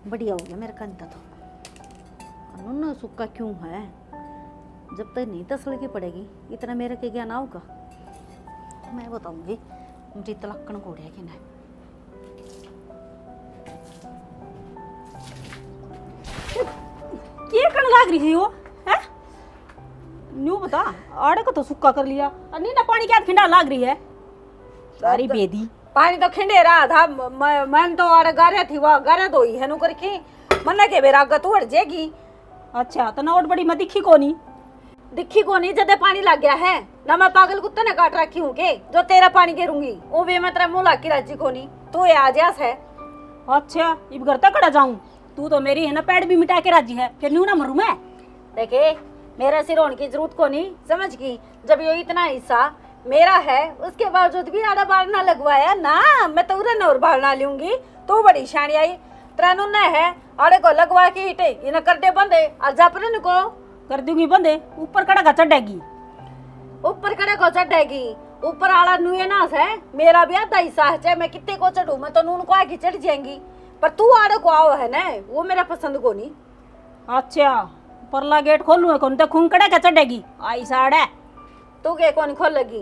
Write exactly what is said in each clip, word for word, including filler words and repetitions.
बढ़िया हो गया मेरे कंधा तो। और नुन्ना सुक्का क्यों है? जब तक नहीं तसड़ की पड़ेगी, इतना मेरे के ज्ञान आओगा। मैं बताऊंगी उनकी तलाकण घोड़े की ना। के कण लाग रही हो, हैं? न्यू बता, आड़े को तो सुक्का कर लिया, और नी ना पानी क्या खिंडा लाग रही है? सारी तो बेदी। पानी तो खिंडे रहा था, म-, म-, मैंने तो आड़े गारे थी, वहाँ गारे धोई है नु करके, मन्ने के बेरा आगे तू हट जाएगी। अच्छा, तो नोट बड़ी मैं दिखी कोनी। दिखी कोनी, जदे पानी लग गया है ना, मैं पागल कुत्ते ने काट रखी हूँ के जो तेरा पानी गेरूंगी, वो भी मैं तेरा मुंह लाग के राजी कोनी, तू ये आ जा है। अच्छा, इब घर तक खड़ा जाऊं? तू तो मेरी है ना पैड़ भी मिटा के राजी है, फिर न्यू ना मरूं मैं। देखे, मेरा सिर होने की जरूरत कोनी, समझ गई? जब यो इतना हिस्सा मेरा है, उसके बावजूद भी आड़ा बारना लगवाया ना, मैं तो उरे नौर बारना लूंगी। तू बड़ी शानी आई, तेरा नुन्ना है, आड़े को लगवा के इटे इन्हें कर दे बंदे, और जा पर इनको। कर दूंगी बंदे, ऊपर कड़ा का चढ़ेगी। ऊपर कड़े को चढ़ेगी? ऊपर आला नुए ना है, मेरा भी आधा हिस्सा है, चाहे मैं कितने को चढ़ू, मैं तो नून को आके चढ़ जाएंगी, पर तू आड़े को आओ है ना, वो मेरा पसंद को नहीं। अच्छा, परला गेट खोलूं है कौन, तो खून कड़े का चढ़ेगी, आई साड़े। तू के कौन खोलेगी?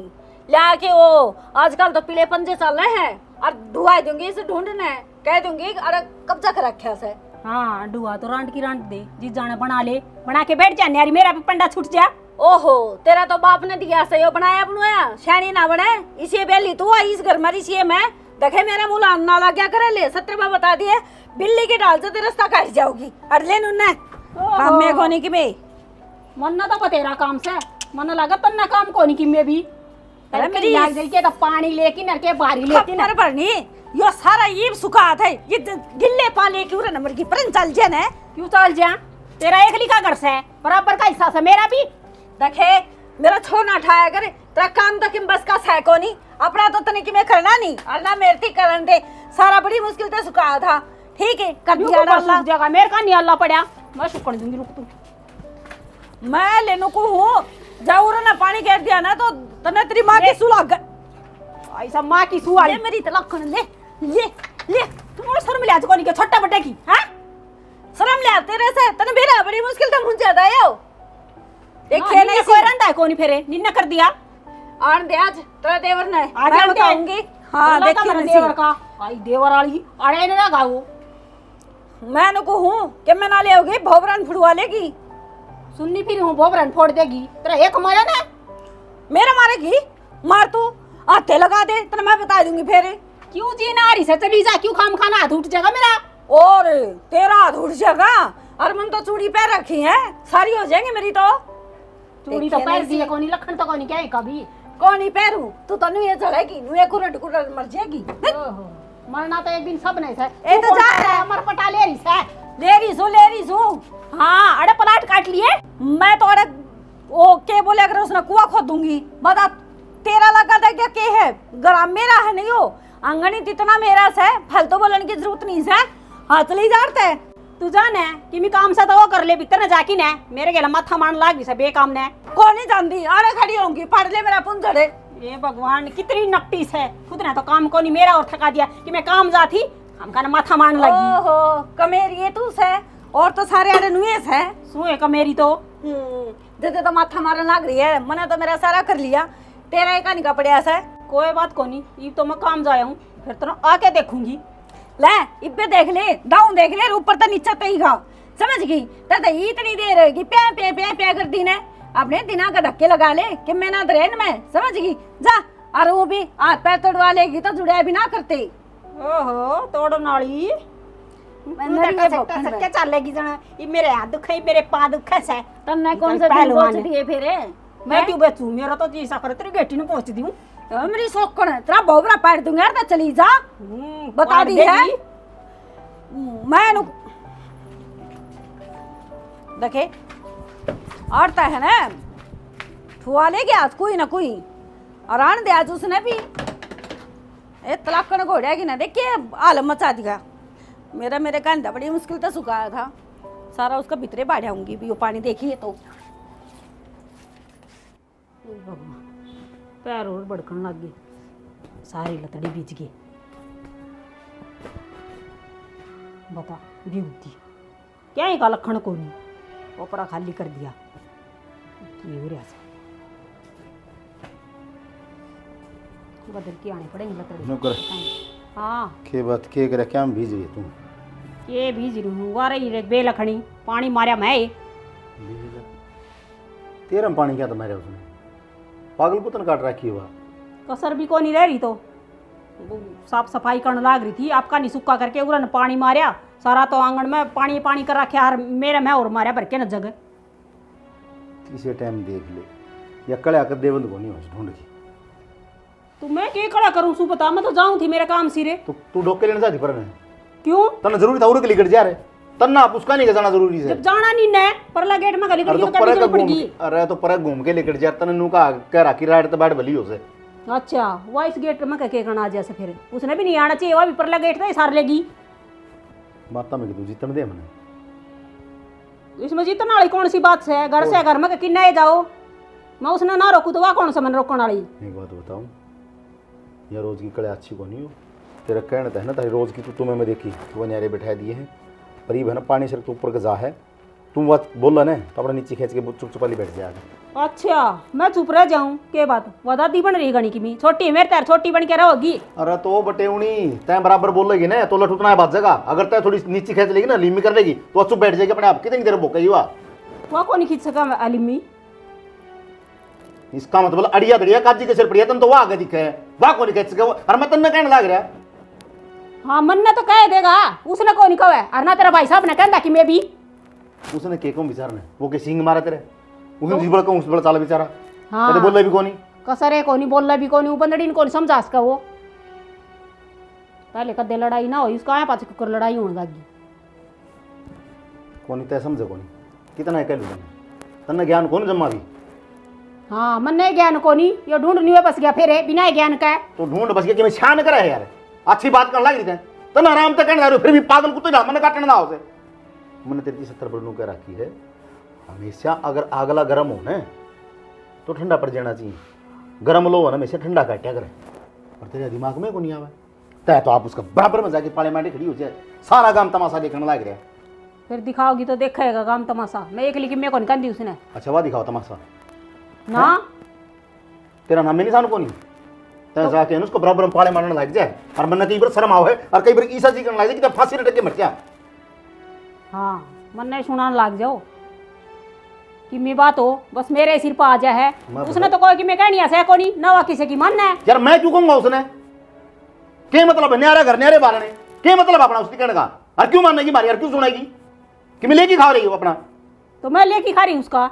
ल्या के वो आजकल तो पीले पंजे चल रहे हैं, और ढुआ दूंगी इसे ढूंढने, कह दूंगी अरे कब्जा कर रखा से। हाँ, ढुआ तो रांड की रांड दे, जी जाने बना ले, बना के बैठ जा न्यारी, मेरा भी पंडा छूट जा। ओहो, तेरा तो बाप ने दिया से यो बनाया बनवाया, शानी ना बने, इसे बेली तू आई इस घर में, इसे मैं देखे मेरा मुंह लान ना लग गया करे, ले सत्य बात बता दिए, बिल्ली की ढाल से तेरा रास्ता काट जाओगी, अड़ ले नुन्ने। ओहो। काम में कोनी की बे। मन्ना तो बतेरा काम से, मन्ना लगा तन्ना काम कोनी की मैं भी। अरे अरे मेरी लाग गई के तो पानी लेके नर के बारी लेती ना। खप्पर भरनी, यो सारा ईब सुखा था, ये द-, गिल्ले पा लेके उरे नंबर की परन चल जे ने। क्यों चल जा? तेरा एकली का घर से, बराबर का हिस्सा से मेरा भी। देखे, मेरा छो ना ठाया कर, तेरा काम तो किम बस का सै कोनी, अपना तो तने किमे करना नहीं, और ना मेरे ती करन दे, सारा बड़ी मुश्किल ते सुखाया था, ठीक है, कर क्यों दिया ऊपर अल्लाह। सूख जाएगा, मेरे का नहीं अल्लाह पड़ा, मैं सुकड़ दूंगी, रुक तू। मैं लेनु को हूँ, जाऊर ना पानी गिर दिया ना तो तने तेरी माँ की ले। सुलग। ऐसा माँ की सुआ ये ले। मेरी तलाक ले, ले, ले। तू शर्म लिया कोनी के छोटा बड्डे की, हैं? शर्म लिया तेरे से, तने बेरा बड़ी मुश्किल तो मुझे ज्यादा आयो। देखिए हाँ, नहीं निन्ना से। कोई रंदा है कोनी फेरे, निन्ना कर दिया। आन दे आज, तेरा देवर ने। आज मैं आन दे। बताऊंगी। हाँ, बोला था देखिए मैंने ना देवर सी। का। आई देवर वाली, अड़े ने ना गाओ। मैं नको हूँ कि मैं ना ले आओगी, भोबरन फुड़वा लेगी। सुननी फिर हूँ, भोबरन फोड़ देगी। तेरा एक मारा ना। मेरा मारेगी? मार तू, हाथे लगा दे, तेरे मैं बता दूंगी फिर। क्यों जी ना रही से, चली जा, क्यों खाम खाना हाथ उठ जाएगा मेरा? और तेरा हाथ उठ जाएगा, और मन तो चूड़ी पहन रखी है, सारी हो जाएंगी मेरी तो। चूड़ी तो देखे पहन नहीं दी है, सी। कोनी लखन तो कोनी क्या है कभी? कोनी पहरू, तू तो नुए चढ़ेगी, नुए कुरट कुरट मर जाएगी। ओहो, मरना तो एक दिन सब ने से। ए तू तो कौन जा सा रहा है। अमर पटा ले रही से। ले रही सू, ले रही सू। हाँ, अरे प्लाट काट लिए। मैं तो अरे ओ के बोले अगर उसने कुआ खोदूंगी। बता, तेरा लगा था क्या के है? गला मेरा है नहीं हो, आंगन ही इतना मेरा से, फालतू बोलने की जरूरत नहीं से। हाँ, चली जा रते। तू जाने कि मैं काम से तो वो कर ले भीतर ने जाके ने, मेरे गेला माथा मारन लाग गई से बेकाम ने। कौन नहीं जानती, आड़े खड़ी होंगी, पढ़ ले मेरा पुंजड़े। ए भगवान, कितनी नकटी से, खुद ने तो काम को नहीं मेरा और थका दिया कि मैं काम जा थी, काम का ना माथा मारन लगी। ओहो, कमेरी है तू से, और तो सारे आड़े नुए से। सुए कमेरी तो। हम्म, दे दे तो माथा मारन लाग रही है, मने तो मेरा सारा कर लिया, तेरा एक आने का पड़या से। कोई बात कोनी, इब तो मैं काम जाया हूँ, फिर तो ना आके देखूंगी। ले, इब्बे देख ले, दाऊं देख ले, ऊपर तो नीचे तई घा, समझ गई? तब तो इतनी देर होगी, प्या, प्या, प्या, प्या कर दी ने, अपने दिना का धक्के लगा ले कि मैं ना तो रहन में, समझ गई? जा, और वो भी हाथ पैर तोड़वा लेगी तो जुड़या भी ना करते। ओहो, तोड़न वाली। मैं तू मरी तो है कसक भूखन कसक में। के चालेगी जना, ये मेरे हाथ दुखे, मेरे पाँव दुखे से। तन्ने कौन निकल सा दिन पहलवान। पहुंच दिए फिर? मैं हैं? क्यों बेचूं? मेरा तो जी सा करे तेरी गेटी ने पहुंच दूं। तो मेरी सोकण, तेरा भोबरा पाड़ दूंगा यार, तो चली जा। हम्म, बता पाड़ दी है। देगी। मैं नु-, देखे, आड़ता है ना, फुआ ले गया आज कोई ना कोई। और आन दे आज उसने भी। ए, तलाकण घोड़िया की ना देख के हाल मचा दिया। मेरा, मेरे कहने बड़ी मुश्किल तो सुखाया था। सारा उसका भीतरे बाढ़ आऊंगी भी, वो पानी देखिए तो। ओ भगवान, पैर और भड़कन लग गए, सारी लतड़ी भीज गई। पता, बेहूदी। क्या ही का लखण कोनी। ओपरा खाली कर दिया। ये हो रहा से। बदल के आने पड़ेंगे लकड़ी। नौकर। हाँ। के बात, के करे, क्या में भीज रही तू? के भीज रही हूँ, वा रही रे बेलखणी, पानी मारया मैं। भीज ले। तेरा में पानी क्या तो मारया उसने? पागल कुतन काट रखी हुआ। कसर भी कोनी रह रही तो। वो साफ सफाई करने लाग रही थी, आपका नहीं सुक्का करके उरन पानी मारया, सारा तो आंगन में पानी पानी कर रखे यार, मेरे में और मारया भर के न जग। किसे टाइम देख ले, या कड़े आकर देवंद कोनी हो ढूंढ के। तो मैं के कड़ा करूं सू बता, मैं तो जाऊं थी मेरे काम सिरे। तू, तू डोके लेने जाती पर ने। क्यों? तन्ने जरूरी था उरे के लिकड़ जा रे। तन्ने आप उसका नहीं जाना जरूरी से। जब जाना नहीं ने, परला गेट में गली अरे कड़ी तो तो परे करनी का पड़ घूम गई। के, अरे तो परे घूम के लिकड़ जा, तन्ने नू का कह रखी राइड तो बैठ भली हो से। अच्छा, वो इस गेट में कह के करना आ जा से फिर। उसने भी नहीं आना चाहिए, वो भी परला गेट तो ही सार लेगी। बात में कि तू जीतन दे मने। इसमें जीतन वाली कौन सी बात से? घर से और घर में के किन्ने जाओ, मैं उसने ना रोकू तो वह कौन सा मन रोकने वाली? एक बात बताऊं, या रोज की कड़े अच्छी कोनी हो। तेरा कहना तो है ना, तारी रोज की तू तुम्हें मैं देखी, तू न्यारे बैठा दिए हैं। पर ये है ना, पानी सर के ऊपर के जा है, तू बात बोला ना तो अपने नीचे खींच के चुप चुपाली बैठ जाएगा। अच्छा, मैं चुप रह जाऊं? के बात, वो दादी बन रही गणी की मी, छोटी है मेरे तार, छोटी बन के रहोगी। अरे तो बटेवनी, तै बराबर बोलेगी ना तो लठ उतना ही बाजेगा। अगर तै थोड़ी नीचे खींच लेगी ना, लिम्मी कर लेगी, तो चुप बैठ जाएगी अपने आप। कितनी देर भूखेगी वह? वह कौन खींच सका अलिम्मी? इसका मतलब अड़िया दड़िया काजी के सिर पड़िया, तन तो वह आगे दिखे, वह कौन खींच सके? अरे मैं तन्ने कहने लाग रहा। हाँ, मन्ने तो कह देगा, उसने कोनी कहे, और ना तेरा भाई साहब ने कहंदा कि मैं भी। उसने के कौन विचार ने, वो के सिंग मारे तेरे? उसने हाँ। जिस बड़ा कहूँ उस बड़ा चाल बेचारा। हाँ। कदे बोले भी कोनी। कसरे कोनी, बोले भी कोनी, वो बंदड़ी ने कोनी समझा सका वो। पहले कदे लड़ाई ना हुई, उसका आया पाछे कुकर लड़ाई होने लगी। कोनी तय समझे कोनी, कितना ही कह लूँ तन्ने। तन्ने ज्ञान कोनी जम्मा भी। हाँ, मन्ने ज्ञान कोनी, यो ढूंढ निवे बस गया फेरे, बिना ज्ञान का। तो ढूंढ बस गया कि मैं शान करा है यार, अच्छी बात कर लग रही थी। तन्ने आराम तक कहने जा रहे हो, फिर भी पागल कुत्ते ना, मन्ने काटने ना हो से। मैंने तेरे की सत्तर बरनू कह रखी है, हमेशा अगर आगला गर्म हो ना, तो ठंडा पड़ जाना चाहिए। गर्म लो हो ना, हमेशा ठंडा काटा करे। पर तेरे दिमाग में को नहीं आवे। तय तो आप उसका बराबर में जाके पाले मांडे खड़ी हो जाए, सारा गांव तमाशा देखने लाग रहा है। फिर दिखाओगी तो देखेगा गांव तमाशा। मैं एकली किम्मे को नहीं कहती उसने। अच्छा, वाह दिखाओ तमाशा। ना। हैं? तेरा नाम ही निशान को नहीं। तय तो जाके ना उसको बराबर में पाले मारने लग जाए। और मन्ने कई बार शर्म आओ है, और कई बार ईसा जी करने लग जाए कि तब फांसी लटक के मर जा। हाँ, मन्ने सुनाने लग जाओ कि मैं बात हो, बस मेरे सिर पर आ जा है। मैं उसने बता- तो कहा कि मैं कहनी ऐसा है कोनी, ना वह किसी की मानना है। यार, मैं क्यों कहूंगा उसने? के मतलब है न्यारा घर, न्यारे बारणे? के मतलब अपना उसकी कहने का? और क्यों मानेगी मारी? और क्यों सुनेगी कि मैं लेके खा रही हूँ अपना? तो मैं लेके खा रही हूँ उसका।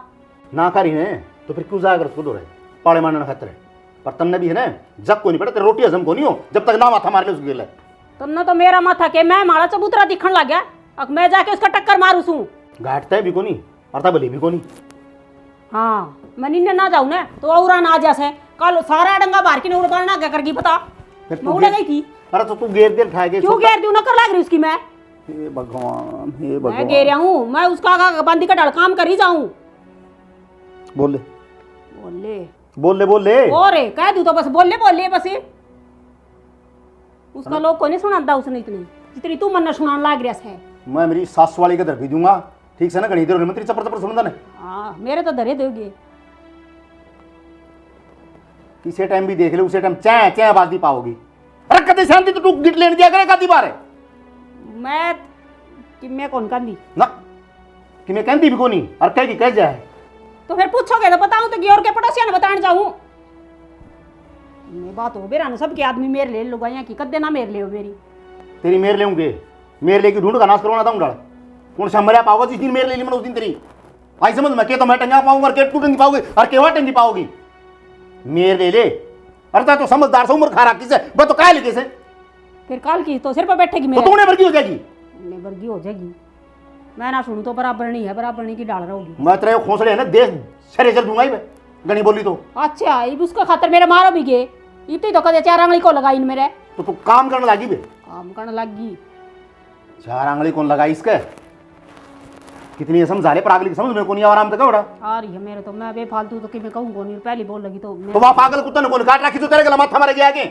ना खा रही है, तो फिर क्यों जाया कर उसको दो रहे? पाले मारने खातर है। पर तन्ने भी है ना, जब को नहीं पड़ा, तेरी रोटी हजम को नहीं हो, जब तक ना माथा मार ले उसके लिए। तन्ने तो मेरा माथा के, मैं मारा चबूतरा दिखण लग गया। अब मैं जाके उसका टक्कर मारू सूं। घाट तय भी कोनी, और तय भले भी कोनी। हाँ, मैं निन्ने ना जाऊँ ना, तो और ना आ जा से। कल सारा डंगा बाहर की नौर बारना क्या करगी पता? फिर तू मैं उड़े गेर-, गई थी। अरे तो तू गेर दे उठा के क्यों सोता- गेर दूँ? नकर लग रही उसकी मैं। हे भगवान, हे मैं भगवान। गेर हूँ, मैं उसका आगा बांधी का ढल काम करी जाऊँ। बोले। बोले। बोले, बोले। और कह दूँ तो बस बोले, बोले बस। उसका हाँ। लोग को नहीं सुनाता उसने इतनी, जितनी तू मन्ने सुनान लाग रहा है। मैं मेरी सास वाली के धर भी दूंगा, ठीक से ना, घणी देर होने में तेरी चपर चपर सुनदा ने। हाँ, मेरे तो धरे दोगे। किसी टाइम भी देख ले, उसी टाइम चै चै बाजदी पाओगी। अरे कदे शांति तो तू गिट लेने दिया करे, कादी बार है। मैं कि मैं कौन कहंदी? ना, कि मैं कहंदी भी कोनी, और कह की कह जाए। तो फिर पूछोगे तो बताऊं तो कि और के पड़ोसिया ने बताने जाऊं? मैं बात हो बेरा ना, सबके आदमी मेरे ले लुगाइयां की, कद्दे ना मेरे ले हो मेरी। तेरी मेरे लेऊंगे, मेरे लेके ढूंढ का नाश करवाना था उंडाल। कौन सा मरिया पाओगा जिस दिन मेरे ले ली मैंने उस दिन तेरी। आई समझ में, के तो मैं टंगा पाऊंगा और के तू टंगी पाओगी और के वहां टंगी पाओगी। मेरे ले ले। अरे ता तो समझदार से उम्र खा रखी से, बस तो काहे लगे से? फिर काल की तो सिर पर बैठेगी तो मेरे। तू उन्हें वर्गी हो जाएगी। उन्हें वर्गी हो जाएगी। मैं ना सुनूं तो बराबर नहीं है, बराबर नहीं की डाल रहोगी। मैं तेरे खोसड़े है ना, देश सरे चल दूंगा ही मैं, घणी बोली तो। अच्छा, इब उसका खातर मेरे मारो भी गए। इतनी तो कदे चार आंगली को लगाई न मेरे। तो तू काम करने लागी बे। काम करने लागी। चार आंगली कौन लगाई इसके? कितनी ये समझा ले, पर आगली की समझ में कोनी, आराम तक है बड़ा। आ रही है मेरे तो, मैं बेफालतू तो कि मैं कहूँ कोनी, पहली बोल लगी तो मैं तो वहाँ पागल कुत्ते ने कौन काट रखी जो तेरे गला माथा मारे गया के?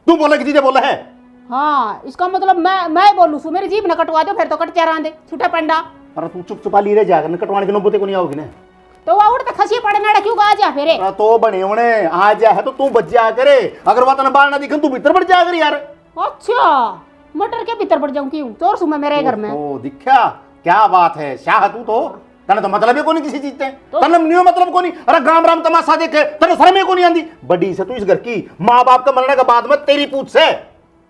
तू बोले कि दीदी बोले है? हाँ, इसका मतलब मैं, मैं बोलूँ सू, मेरी जीभ न कटवा दो, फिर तो कट जा रहा दे, छुट्टा पंडा। पर तू चुप चुपा ली रह जा, कटवाने की नौबत को नहीं आओगी ना। तो वह उड़ तो खसी पड़ने वाला क्यों गा जा फिर? अरे तो बने होने आ जा है तो तू बच जा करे, अगर वह तने बाहर ना दिखन तू भीतर बढ़ जा कर यार। अच्छा, मटर के भीतर बढ़ जाऊं क्यों? चोर सू मैं मेरे घर में। ओ दिख्या, क्या बात है शाह, तू तो, तने तो मतलब ही कोनी किसी चीज ते। तो तने न्यू मतलब कोनी। अरे राम राम तमाशा देखे, तने शर्म ही कोनी आंदी। बड़ी से तू इस घर की, माँ बाप के मरने के बाद में तेरी पूछ से।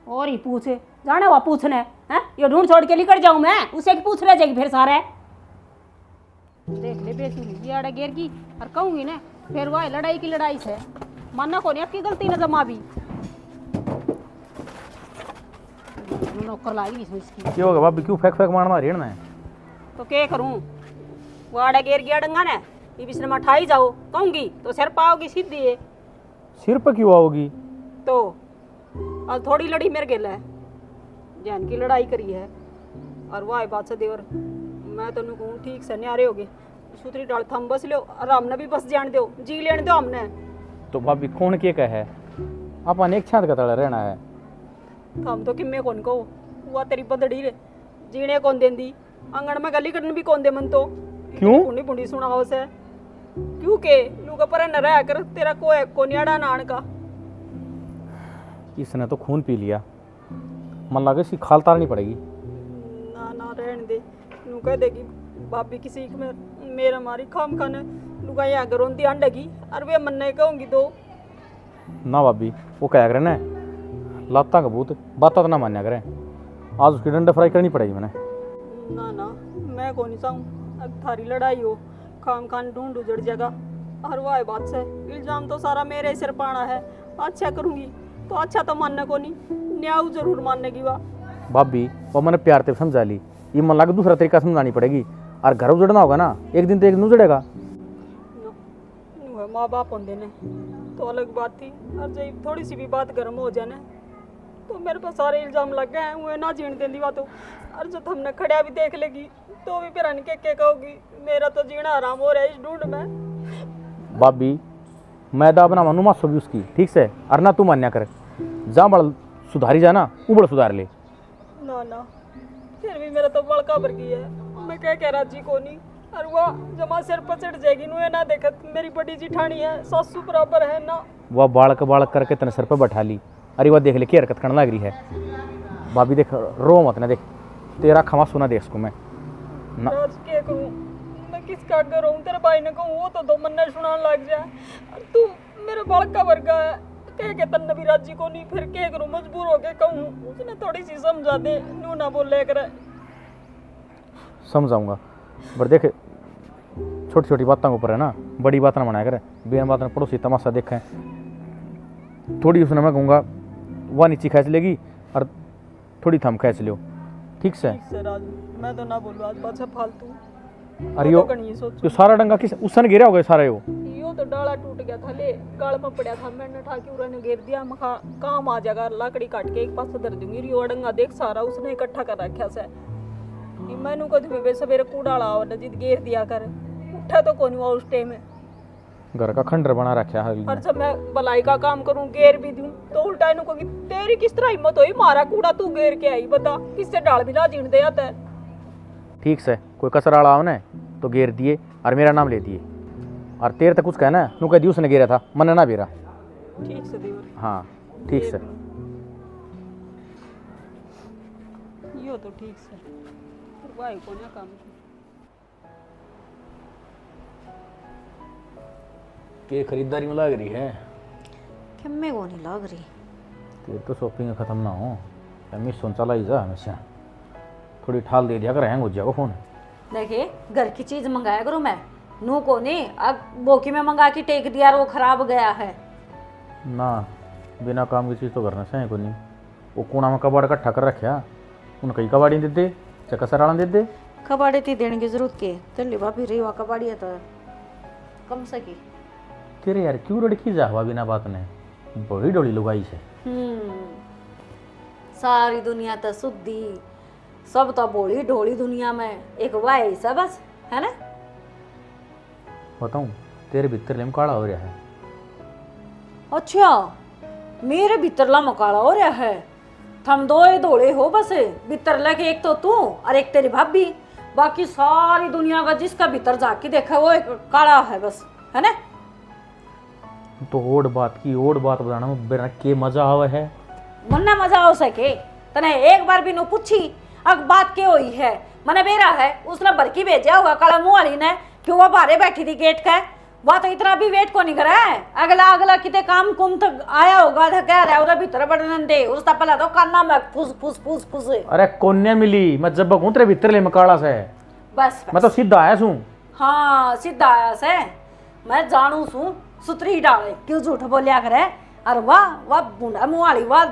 और ही पूछ, जाने वा पूछने, हैं? ये ढूंढ छोड़ के निकल जाऊं मैं, उसे की पूछ रह जाएगी फिर सारे। देख ले बेसुरी जी आड़े गिर गई और कहूंगी ना, फिर वह लड़ाई की लड़ाई से। मानना कोनी आपकी गलती ना जमा भी। नौकर लागी इसमें इसकी। क्यों होगा भाभी, क्यों फेंक फेंक मार मारी है ना? तो क्या करूं, वो आड़े गिर गया डंगा ने, ये इसने मैं ठाई जाओ कहूंगी तो सिर पाओगी सीधी है। सिर पे क्यों आओगी? तो आज थोड़ी लड़ी मेरे गेल है, जहन की लड़ाई करी है। और वाह बात से देवर, मैं तो न्यू कहूँ ठीक से न्यारे हो गए। सुथरी डाल थम बस लो और हमने भी बस जान दो, जी लेन दो हमने। तो भाभी कौन के कहे, अपन एक छात का तले रहना है। थम तो किम्मे कौन कहो, वह तेरी बदड़ी रे जीने कौन देंदी। आंगण में गली कटन भी कौन दे मन तो। क्यों? भुंडी भुंडी सुनाओ से। क्यों के? न्यू का परे न रहा कर, तेरा कोई कोन्याड़ा नान का। इसने तो खून पी लिया, मन लगे इसकी खाल तारनी पड़ेगी। ना ना, रहन दे। न्यू कह देगी भाभी किसी में मेरा मारी खाम खाने लुगाई आगे रोंदी आंडेगी, और वे मन्ने कहूंगी दो। ना भाभी, वो कहा करे ना, लाता का भूत, बाता तो ना मान्या करे। आज उसकी डंडा फ्राई करनी पड़ेगी मैंने। ना ना, मैं को नहीं चाहूँ अब थारी लड़ाई हो, खाम खान ढूंढ उजड़ जाएगा। और वाह बात से, इल्जाम तो सारा मेरे ही सिर पाना है। अच्छा करूंगी तो अच्छा तो मानने को नहीं, न्याऊ जरूर मानने की वा। भाभी, वो मैंने प्यार ते समझा ली, ये मन लग दूसरा तरीका समझानी पड़ेगी। और घर उजड़ना होगा ना, एक दिन तो एक दिन उजड़ेगा। न्यू है, माँ बाप होंदे ने तो अलग बात थी, और जब थोड़ी सी भी बात गर्म हो जाए ना, तो मेरे पे सारे इल्जाम लग गए हैं। वो ना जीण देंदी वा तो, और जब हमने खड़ा भी देख लेगी तो भी फिर अनके के कहोगी, मेरा तो जीना हराम हो रहा है इस ढूंढ में। भाभी, मैं दाब ना मानू मासो भी उसकी, ठीक से, और ना तू मान्या कर। जा बड़ सुधारी जाना, उबड़ सुधार ले। ना ना, फिर भी मेरा तो बड़का भर गई है, मैं कह के राजी कोनी। और वह जमा सिर पर चढ़ जाएगी, नुए ना देखत मेरी बड़ी जिठानी है, सासू बराबर है ना। वह बालक बालक करके तने सिर पर बैठा ली। अरे वह देख ले, क्या हरकत करने लग रही है। भाभी देख, रो मत ना, देख, तेरा खमा सुना दे इसको मैं ना। राज के करूं, मैं किसका आगे रहूं? तेरे भाई ने कहूं, वो तो दो मन्ने सुनान लग जाए। और तू मेरे बालका वर्गा है, कह के तन्ने भी राजी को नहीं, फिर के करूं, मजबूर हो के कहूं, उसने थोड़ी सी समझा दे, न्यू ना बोले करे। समझाऊंगा, पर देख, छोटी छोटी बातों के ऊपर है ना, बड़ी बात ना बनाया करे। बिना बात में पड़ोसी तमाशा देखें। थोड़ी उसने मैं कहूँगा, वह नीचे खींच लेगी और थोड़ी थम खींच लियो, ठीक से? ठीक से राजू, मैं तो ना बोलूँ आज पाछा फालतू। अरे मैं यो, तो घणी सोचूं। यो सारा डंगा किस, उसन गिरा होगा सारा यो? यो तो डाला टूट गया था, ले, गाल में पड़ा था, मैंने ठा के उरा ने घेर दिया, मखा काम आ जाएगा, लाकड़ी काट के एक पासे धर दूंगी। यो डंगा देख सारा उसने इकट्ठा कर रखा से। ये मैनू कद भी सवेरे कूड़ा आला आवे ना, जिद घेर दिया कर, उठा तो कोनी हुआ उस टाइम। घर का खंडर बना रखा है। और जब मैं भलाई का काम करूं, घेर भी दूं, तो उल्टा इन्हों को कि तेरी किस तरह हिम्मत हुई, मारा कूड़ा तू घेर के आई, बता किससे डाल भी ना जीण दे आता है। ठीक से, कोई कसर आला आवने तो घेर दिए और मेरा नाम ले दिए। और तेरे तक कुछ कहना है, नू कह दियो उसने घेरा था, मन्ने ना बेरा। ठीक से देवर। हाँ, ठीक से। घेर दूं। यो तो ठीक से। पर भाई को ना काम की। के खरीदारी में लाग रही है? किम्मे को नहीं लाग रही। तेरे तो शॉपिंग खत्म ना हो, अम्मी सोन चला ही जा हमेशा। थोड़ी ठाल दे दिया कर, हैंग हो जाएगा फोन। देखे, घर की चीज मंगाया करो मैं, नू को नहीं, अब बोकी में मंगा के टेक दिया और वो खराब गया है। ना, बिना काम की चीज तो घर में से है कोनी। वो कूड़ा में कबाड़ इकट्ठा कर रखा, उन कई कबाड़ी दे दे, चकसर वाला दे दे। कबाड़ी ती देने की जरूरत के, तेरे लिए भाभी रही हुआ कबाड़ी है तो कम सकी। तेरे यार क्यों रड़की जा हवा बिना बात ने, बड़ी डोली लुगाई से। हम्म, सारी दुनिया तो सुधी, सब तो भोली ढोली दुनिया में एक वाई से बस, है ना? बताऊं, तेरे भीतरले में काला हो रहा है। अच्छा, मेरे भीतरला में काला हो रहा है? थम दो ही धोले हो बस, भीतर लेके एक तो तू और एक तेरी भाभी, बाकी सारी दुनिया का जिसका भीतर झांक के देखा वो एक काला है बस, है ना? तो ओड बात की ओड बात बताना में बेरा के मजा आवे है। मन्ने मजा हो सके, तने एक बार भी नु पूछी, अक बात के होई है? मने बेरा है, उसने भड़की भेजा होगा काला मुंह वाली ने, कि वो बाहरे बैठी थी गेट के। वह तो इतना भी वेट को नहीं करे। अगला अगला किते काम कुम तो आया होगा, था कह रहा उधर भीतर बढ़ने दे, उसका पहला तो काना में फुस फुस फुस फुस। अरे कोन्या मिली, मैं जब कहूँ तेरे भीतर ले मकाला से। बस, बस। मैं तो सीधा आया सूं। हाँ, सीधा आया से। मैं जानू सूं सुतरी डाले, क्यों झूठ बोलिया करे। और वाह वाह, भूंडा मुंह वाली वाह,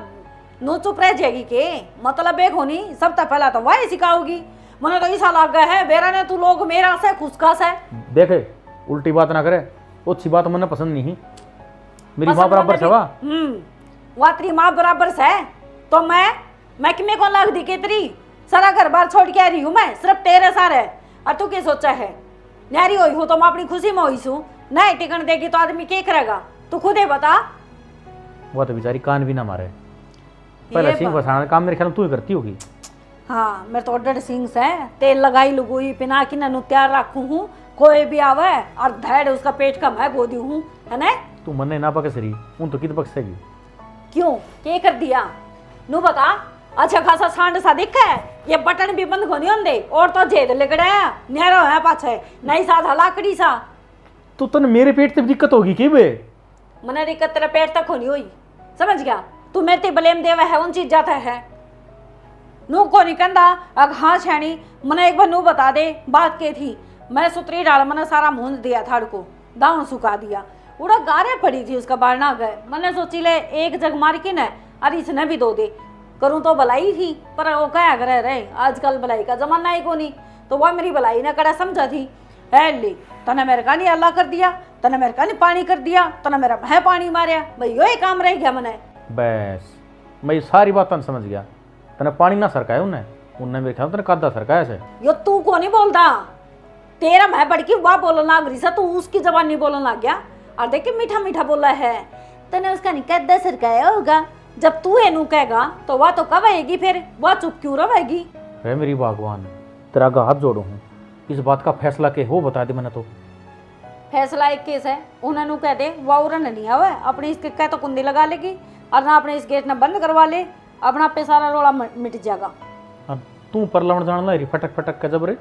नो चुप रह जाएगी के? मतलब एक होनी, सब तो पहला तो वाह सिखाओगी। मने तो ऐसा लग गया है बेरा ने तू लोग मेरा से खुसका से। देखे, उल्टी बात ना करे, अच्छी बात मन्ने पसंद नहीं। मेरी माँ बराबर से वा। हम्म, वा तेरी माँ बराबर से। तो मैं, मैं किमे को लगदी के तेरी? सारा घर बार छोड़ के आ रही हूँ मैं, सिर्फ तेरे सारे। और तू के सोचा है? न्यारी होई हूँ तो मैं अपनी खुशी में होई सूं। नहीं टिकन देगी तो आदमी के करेगा? तू खुद ही बता। वो तो बेचारी कान भी ना मारे। पहले ये सिंह बात। फसाना का काम मेरे ख्याल में तू ही करती होगी। हाँ, मेरे तो डड सिंह से, तेल लगाई लुगुई पिना की ननु तैयार रखू हूँ, कोई भी आवे और धैड उसका पेट का मैं गोदी हूँ, है ना? तू मन्ने ना बकस रही, उन तो कित बकसेगी? क्यों, के कर दिया? नु बता, अच्छा खासा सांड सा दिखे है, ये बटन भी बंद कोनी होंदे, और तो जेद लिकड़ा है, न्यारा होया पाछे, नई साधा लाकड़ी सा। तो तन मेरे पेट से दिक्कत होगी के बे? मने दिक्कत तेरे पेट तक होनी हुई, समझ गया? तू मेरे ते ब्लेम देवे है उन चीजा ते है। नू कोनी कहंदा, अग हाँ सैनी, मने एक बार नू बता दे, बात के थी? मैं सुतरी डाल, मने सारा मूंद दिया थाड़ को, दावन सुखा दिया। उड़ा गारे पड़ी थी उसका बारना गए। मने सोची ले एक जग मार की न, अरे इसने भी दो दे। करूँ तो भलाई थी, पर वो क्या करे रहे, आजकल भलाई का जमाना ही कोनी। तो वह मेरी भलाई ने कड़ा समझा थी। है ले, तने मेरे का नहीं आला कर दिया, तने मेरे का नहीं पानी कर दिया, तने मेरा भय पानी मारया। भाई यो ही काम रह गया मने। बस, मैं ये सारी बात समझ गया। तने पानी ना सरकाया उन्हें, उन्हें मेरे ख्याल तने कादा सरकाया से। यो तू को नहीं बोलदा, तेरा मैं बड़की वाह बोलन लाग रही सा, तू उसकी जबान नहीं बोलन लाग गया। और देख के मीठा मीठा बोला है, तने उसका नहीं कादा सरकाया होगा। जब तू एनू कहेगा तो वह तो कब आएगी फिर, वह चुप क्यों रहेगी? हे मेरी भगवान, तेरा आगे हाथ जोड़ू हूँ, इस बात का फैसला के हो बता दे मने तो। फैसला एक केस है, उन्हें नू कह दे, वाह उरन नहीं आवे, अपने इसके कह तो कुंदी लगा लेगी और ना अपने इस गेट ने बंद करवा ले, अपना पे सारा रोला म-, मिट जाएगा। अब तू परलावण जान ला रही फटक फटक के जबरे।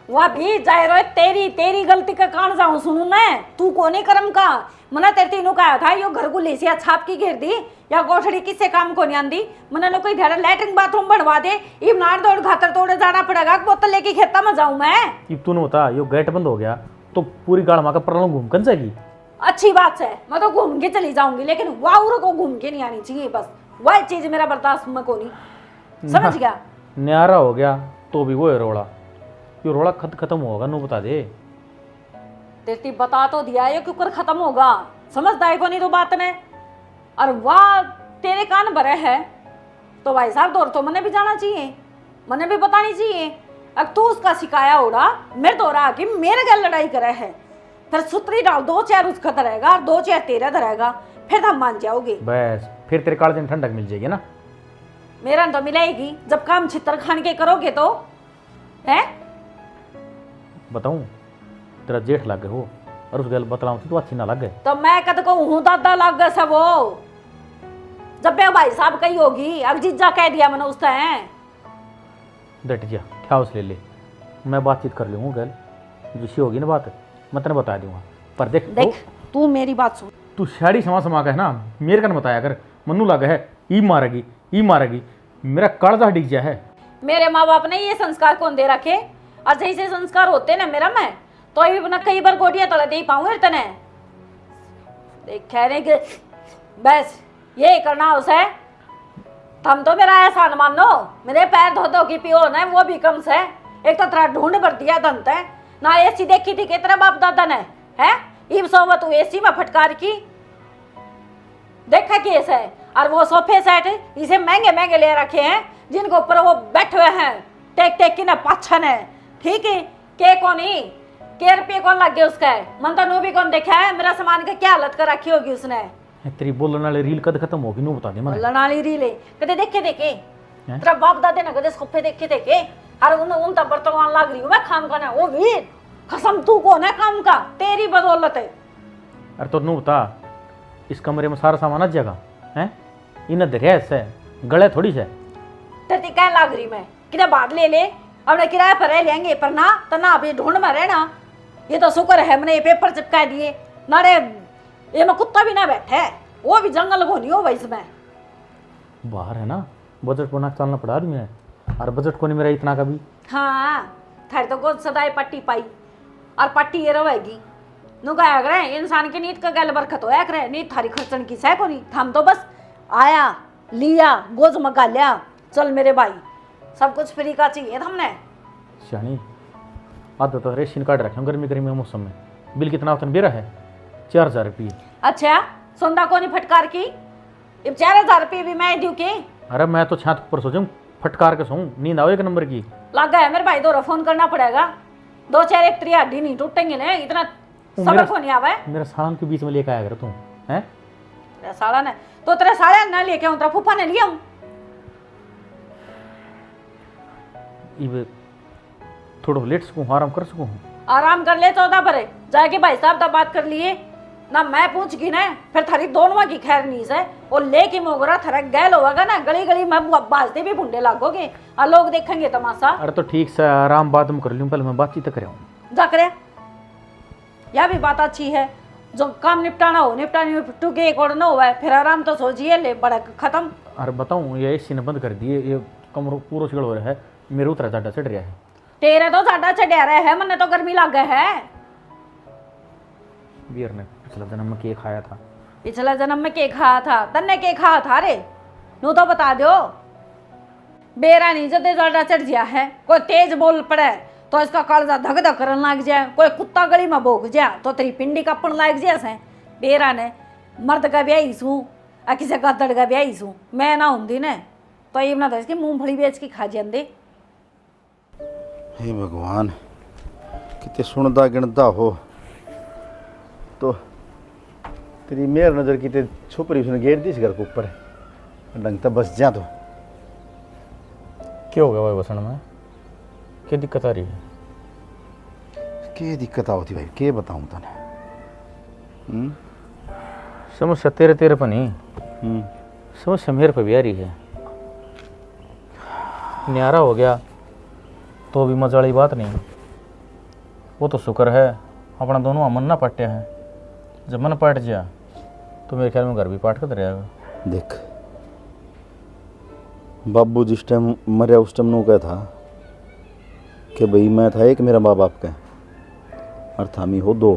वाह भी जाए रोए, तेरी, तेरी गलती का कान जाऊं सुनू मैं, तू कोनी करम का। मना तेरे तीनों का था, यो घर को लेसिया छाप की घेर दी, या कोठड़ी किसे काम को नहीं आंदी। मना ने कोई ध्याड़ा लैट्रिन बाथरूम बनवा दे, इब नार दौड़ खातर तोड़े जाना पड़ेगा, बोतल लेके खेता में जाऊं मैं। इब तूने बता, यो गेट बंद हो गया, तो पूरी गाड़ मां का परलों घूम कन जाएगी? अच्छी बात है, मैं तो घूम के चली जाऊंगी, लेकिन वाउर को घूम के नहीं आनी चाहिए। बस वही चीज मेरा बर्दाश्त में कोनी, समझ गया? न्यारा हो गया, तो भी वो है रोला। यो रोला खत-, खत्म होगा, नू बता दे। तेरे ती बता तो दिया, ये क्यों कर खत्म होगा? समझदा है कोनी तो बात ने। और वाह, तेरे कान भरे है, तो भाई साहब, दौर तो मने भी जाना चाहिए, मने भी बतानी चाहिए। अब तू उसका सिखाया होड़ा, मेरे दौरा आके मेरे गैल लड़ाई करे है। फिर सुतरी डाल, दो चेयर उसका धरेगा और दो चेयर तेरा धरेगा, फिर तो हम मान जाओगे। बस, फिर तेरे कालजे ने ठंडक मिल जाएगी ना। मेरा तो मिलेगी, जब काम छितर खान के करोगे तो। हैं? बताऊं, तेरा जेठ लागे हो, और उस गैल बतलाऊं तो अच्छी ना लागे। तो मैं कद कहूं हूं दादा लागे से वो? जब बे भाई साहब कही होगी, अब जीजा कह दिया मैंने उस तै। डट जा, क्या उस ले ले, मैं बातचीत कर लूंगा गैल, जिसी होगी ना बात, मैं तने बता दूंगा। पर देख, देख, वो तू मेरी बात सुन। तू शाड़ी समा समा के है ना, मेरे कन बताया कर, मन्नू लागे है, ई मारेगी, ई मारेगी। मेरा कालजा डिग जा है। मेरे माँ बाप ने ये संस्कार कौन दे रखे? और जैसे संस्कार होते ना मेरा में, तो ये ना कई बार गोटियां तले दे पाऊं तने। देख, खैर है कि बस ये करना उसे। थम तो मेरा एहसान मानो, मेरे पैर धो धो के पियो ना, वो भी कम से। एक तो तेरा ढूंढ भर दिया धन ते, ना एसी देखी थी के तेरे बाप दादा ने, है? इब सोवत तू एसी में फटकार की। देखा केस है, और वो सोफे सेट इसे महंगे महंगे ले रखे हैं, जिनको ऊपर वो बैठे हुए हैं, टेक टेक की ना पाछन है, ठीक है? के कोनी, के रुपये कौन लग गए उसका? मन तो नू भी कौन देखा है, मेरा सामान का क्या हालत कर रखी होगी उसने। तेरी बोलण वाली रील कद खत्म होगी, नू बता दे मने। बोलण वाली रील है, कदे देखे थे के? हैं? तेरा बाप दादे ने कदे सोफे देखे थे के? अरे उन, उन तब बर्तमान लाग रही हूँ मैं खाम खाना, वो भी खसम तू कौन है काम का, तेरी बदौलत है। अरे तो नू बता, इस कमरे में सारा सामान आ जाएगा, हैं? इन्हें धरया से गले थोड़ी से। तेरी कह लाग रही मैं, किधर बाहर ले ले, अपने किराए पर रह लेंगे, पर ना तो ना अभी ढूंढ में रहना। ये तो शुक्र है मैंने ये पेपर चिपका दिए, नारे ये मैं कुत्ता भी ना बैठे, वो भी जंगल घोनी हो भाई इसमें। बाहर है ना, बजट बना के चलना पड़ा रही है, और बजट को नहीं मेरा इतना का भी। हाँ, थारी तो गोद सदाई पट्टी पाई, और पट्टी ये रहेगी। नु कहा करे, इंसान की नीत का गैल बरकत होया करे, नीत थारी खर्चन की सह कोनी। हम तो बस आया, लिया, गोज मगा लिया, चल मेरे भाई, सब कुछ फ्री का चाहिए थमने। सियाणी, आधा तो रेशन कार्ड रखे गर्मी गर्मी के मौसम में। बिल कितना होता है, बेरा है? चार हजार रुपये। अच्छा, सोंदा कोनी फटकार की? इब चार हजार रुपये भी मैं दूं के? अरे, मैं तो छात ऊपर सो जाऊं, फटकार के सोऊं, नींद आवे एक नंबर की। लागा है मेरे भाई, दोरा फोन करना पड़ेगा। दो चार एक तेरी हड्डी नहीं टूटेंगे ना, इतना वो सबर मेरा, को नहीं आवे। मेरा सालन के बीच में लेके आया कर तू, हैं? तेरा साला ने, तो तेरे साले ने लेके आऊं, तेरा फूफा ने ले आऊं? इब थोड़ा लेट सकूं, आराम कर सकूं? आराम कर ले चौदह पर, जाके भाई साहब दा बात कर लिए ना, मैं पूछ गई ना, फिर थारी दोनों की खैर नहीं से। और लेके मोगरा थारा गैल होगा ना, गली गली में बु-, बाजते भी भुंडे लागोगे, और लोग देखेंगे तमाशा। अरे तो ठीक से, आराम बाद में कर लूं, पहले मैं बातचीत तो कराऊं। जा करे, यह भी बात अच्छी है, जो काम निपटाना हो निपटा, निपटू के एक और ना हुआ है, फिर आराम तो सो जिए ले बड़ा खत्म। अरे बताऊं, ये एसी ने बंद कर दिए, ये कमरो पूरा चिकड़ हो रहा है, मेरे उतरा जाडा चढ़ रहा है। तेरे तो जाडा चढ़ा रहा है, मन्ने तो गर्मी लागे है। बीर ने पिछला जन्म में के खाया था? पिछला जन्म में के खाया था? तन्ने के खाया था रे? नू तो बता दो। बेरा नहीं, जदे जाडा चढ़ गया है, कोई तेज बोल पड़े तो इसका कालजा धक धक करन लाग जाए, कोई कुत्ता गली में भोंक जा तो तेरी पिंडी कापण लाग जाए से। बेरा ने, मर्द का ब्याही सूं, आ किसी गद्दड़ का ब्याही सूं, मैं ना होंदी ने तो इब ना तो इसकी मूंगफली बेच के खा जांदे। हे भगवान, किते सुनदा गिणदा हो तो तेरी मेहर नजर किते छुप रही, उसने गेर दी इस घर के ऊपर, ढंग तै बस जा तो। क्या हो गया भाई बसण में? क्या दिक्कत आ रही है? के दिक्कत आवती भाई, के बताऊं तने? हम्म? समस्या तेरे, तेरे पे नहीं, हम्म। समस्या मेरे पे भी आ रही है। न्यारा हो गया तो भी मजा वाली बात नहीं। वो तो शुक्र है अपना दोनों मन ना पट्या है। जब मन पट जा तो मेरे ख्याल में घर भी पाट कर रहेगा। देख, बाबू जिस टाइम मरया उस टाइम नू कहा था कि भाई मैं था एक मेरा माँ बाप का, और थामी हो दो।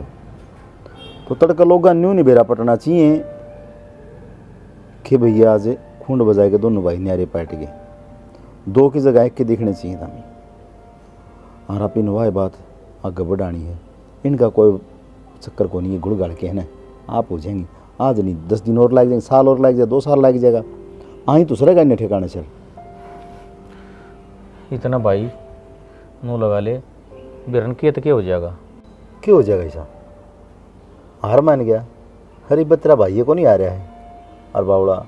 तो तड़का लोगा न्यू नहीं बेरा पटना चाहिए कि भैया आज खुंड बजाए के दोनों भाई न्यारे पाट गए, दो की जगह एक के देखने चाहिए थामी। और आप इन वाह बात आगे बढ़ानी है, इनका कोई चक्कर को नहीं है, घुड़ घाड़ के है ना, आप हो जाएंगे। आज नहीं, दस दिन और लग जाएंगे, साल और लग जाएगा, दो साल लग जाएगा, आई तो सरेगा इन्हें ठिकाने से। इतना भाई नू लगा ले, बिरन के तो के हो जाएगा? के हो जाएगा ऐसा? हार मान गया। अरे बतरा भाई ये को नहीं आ रहा है। और बावड़ा,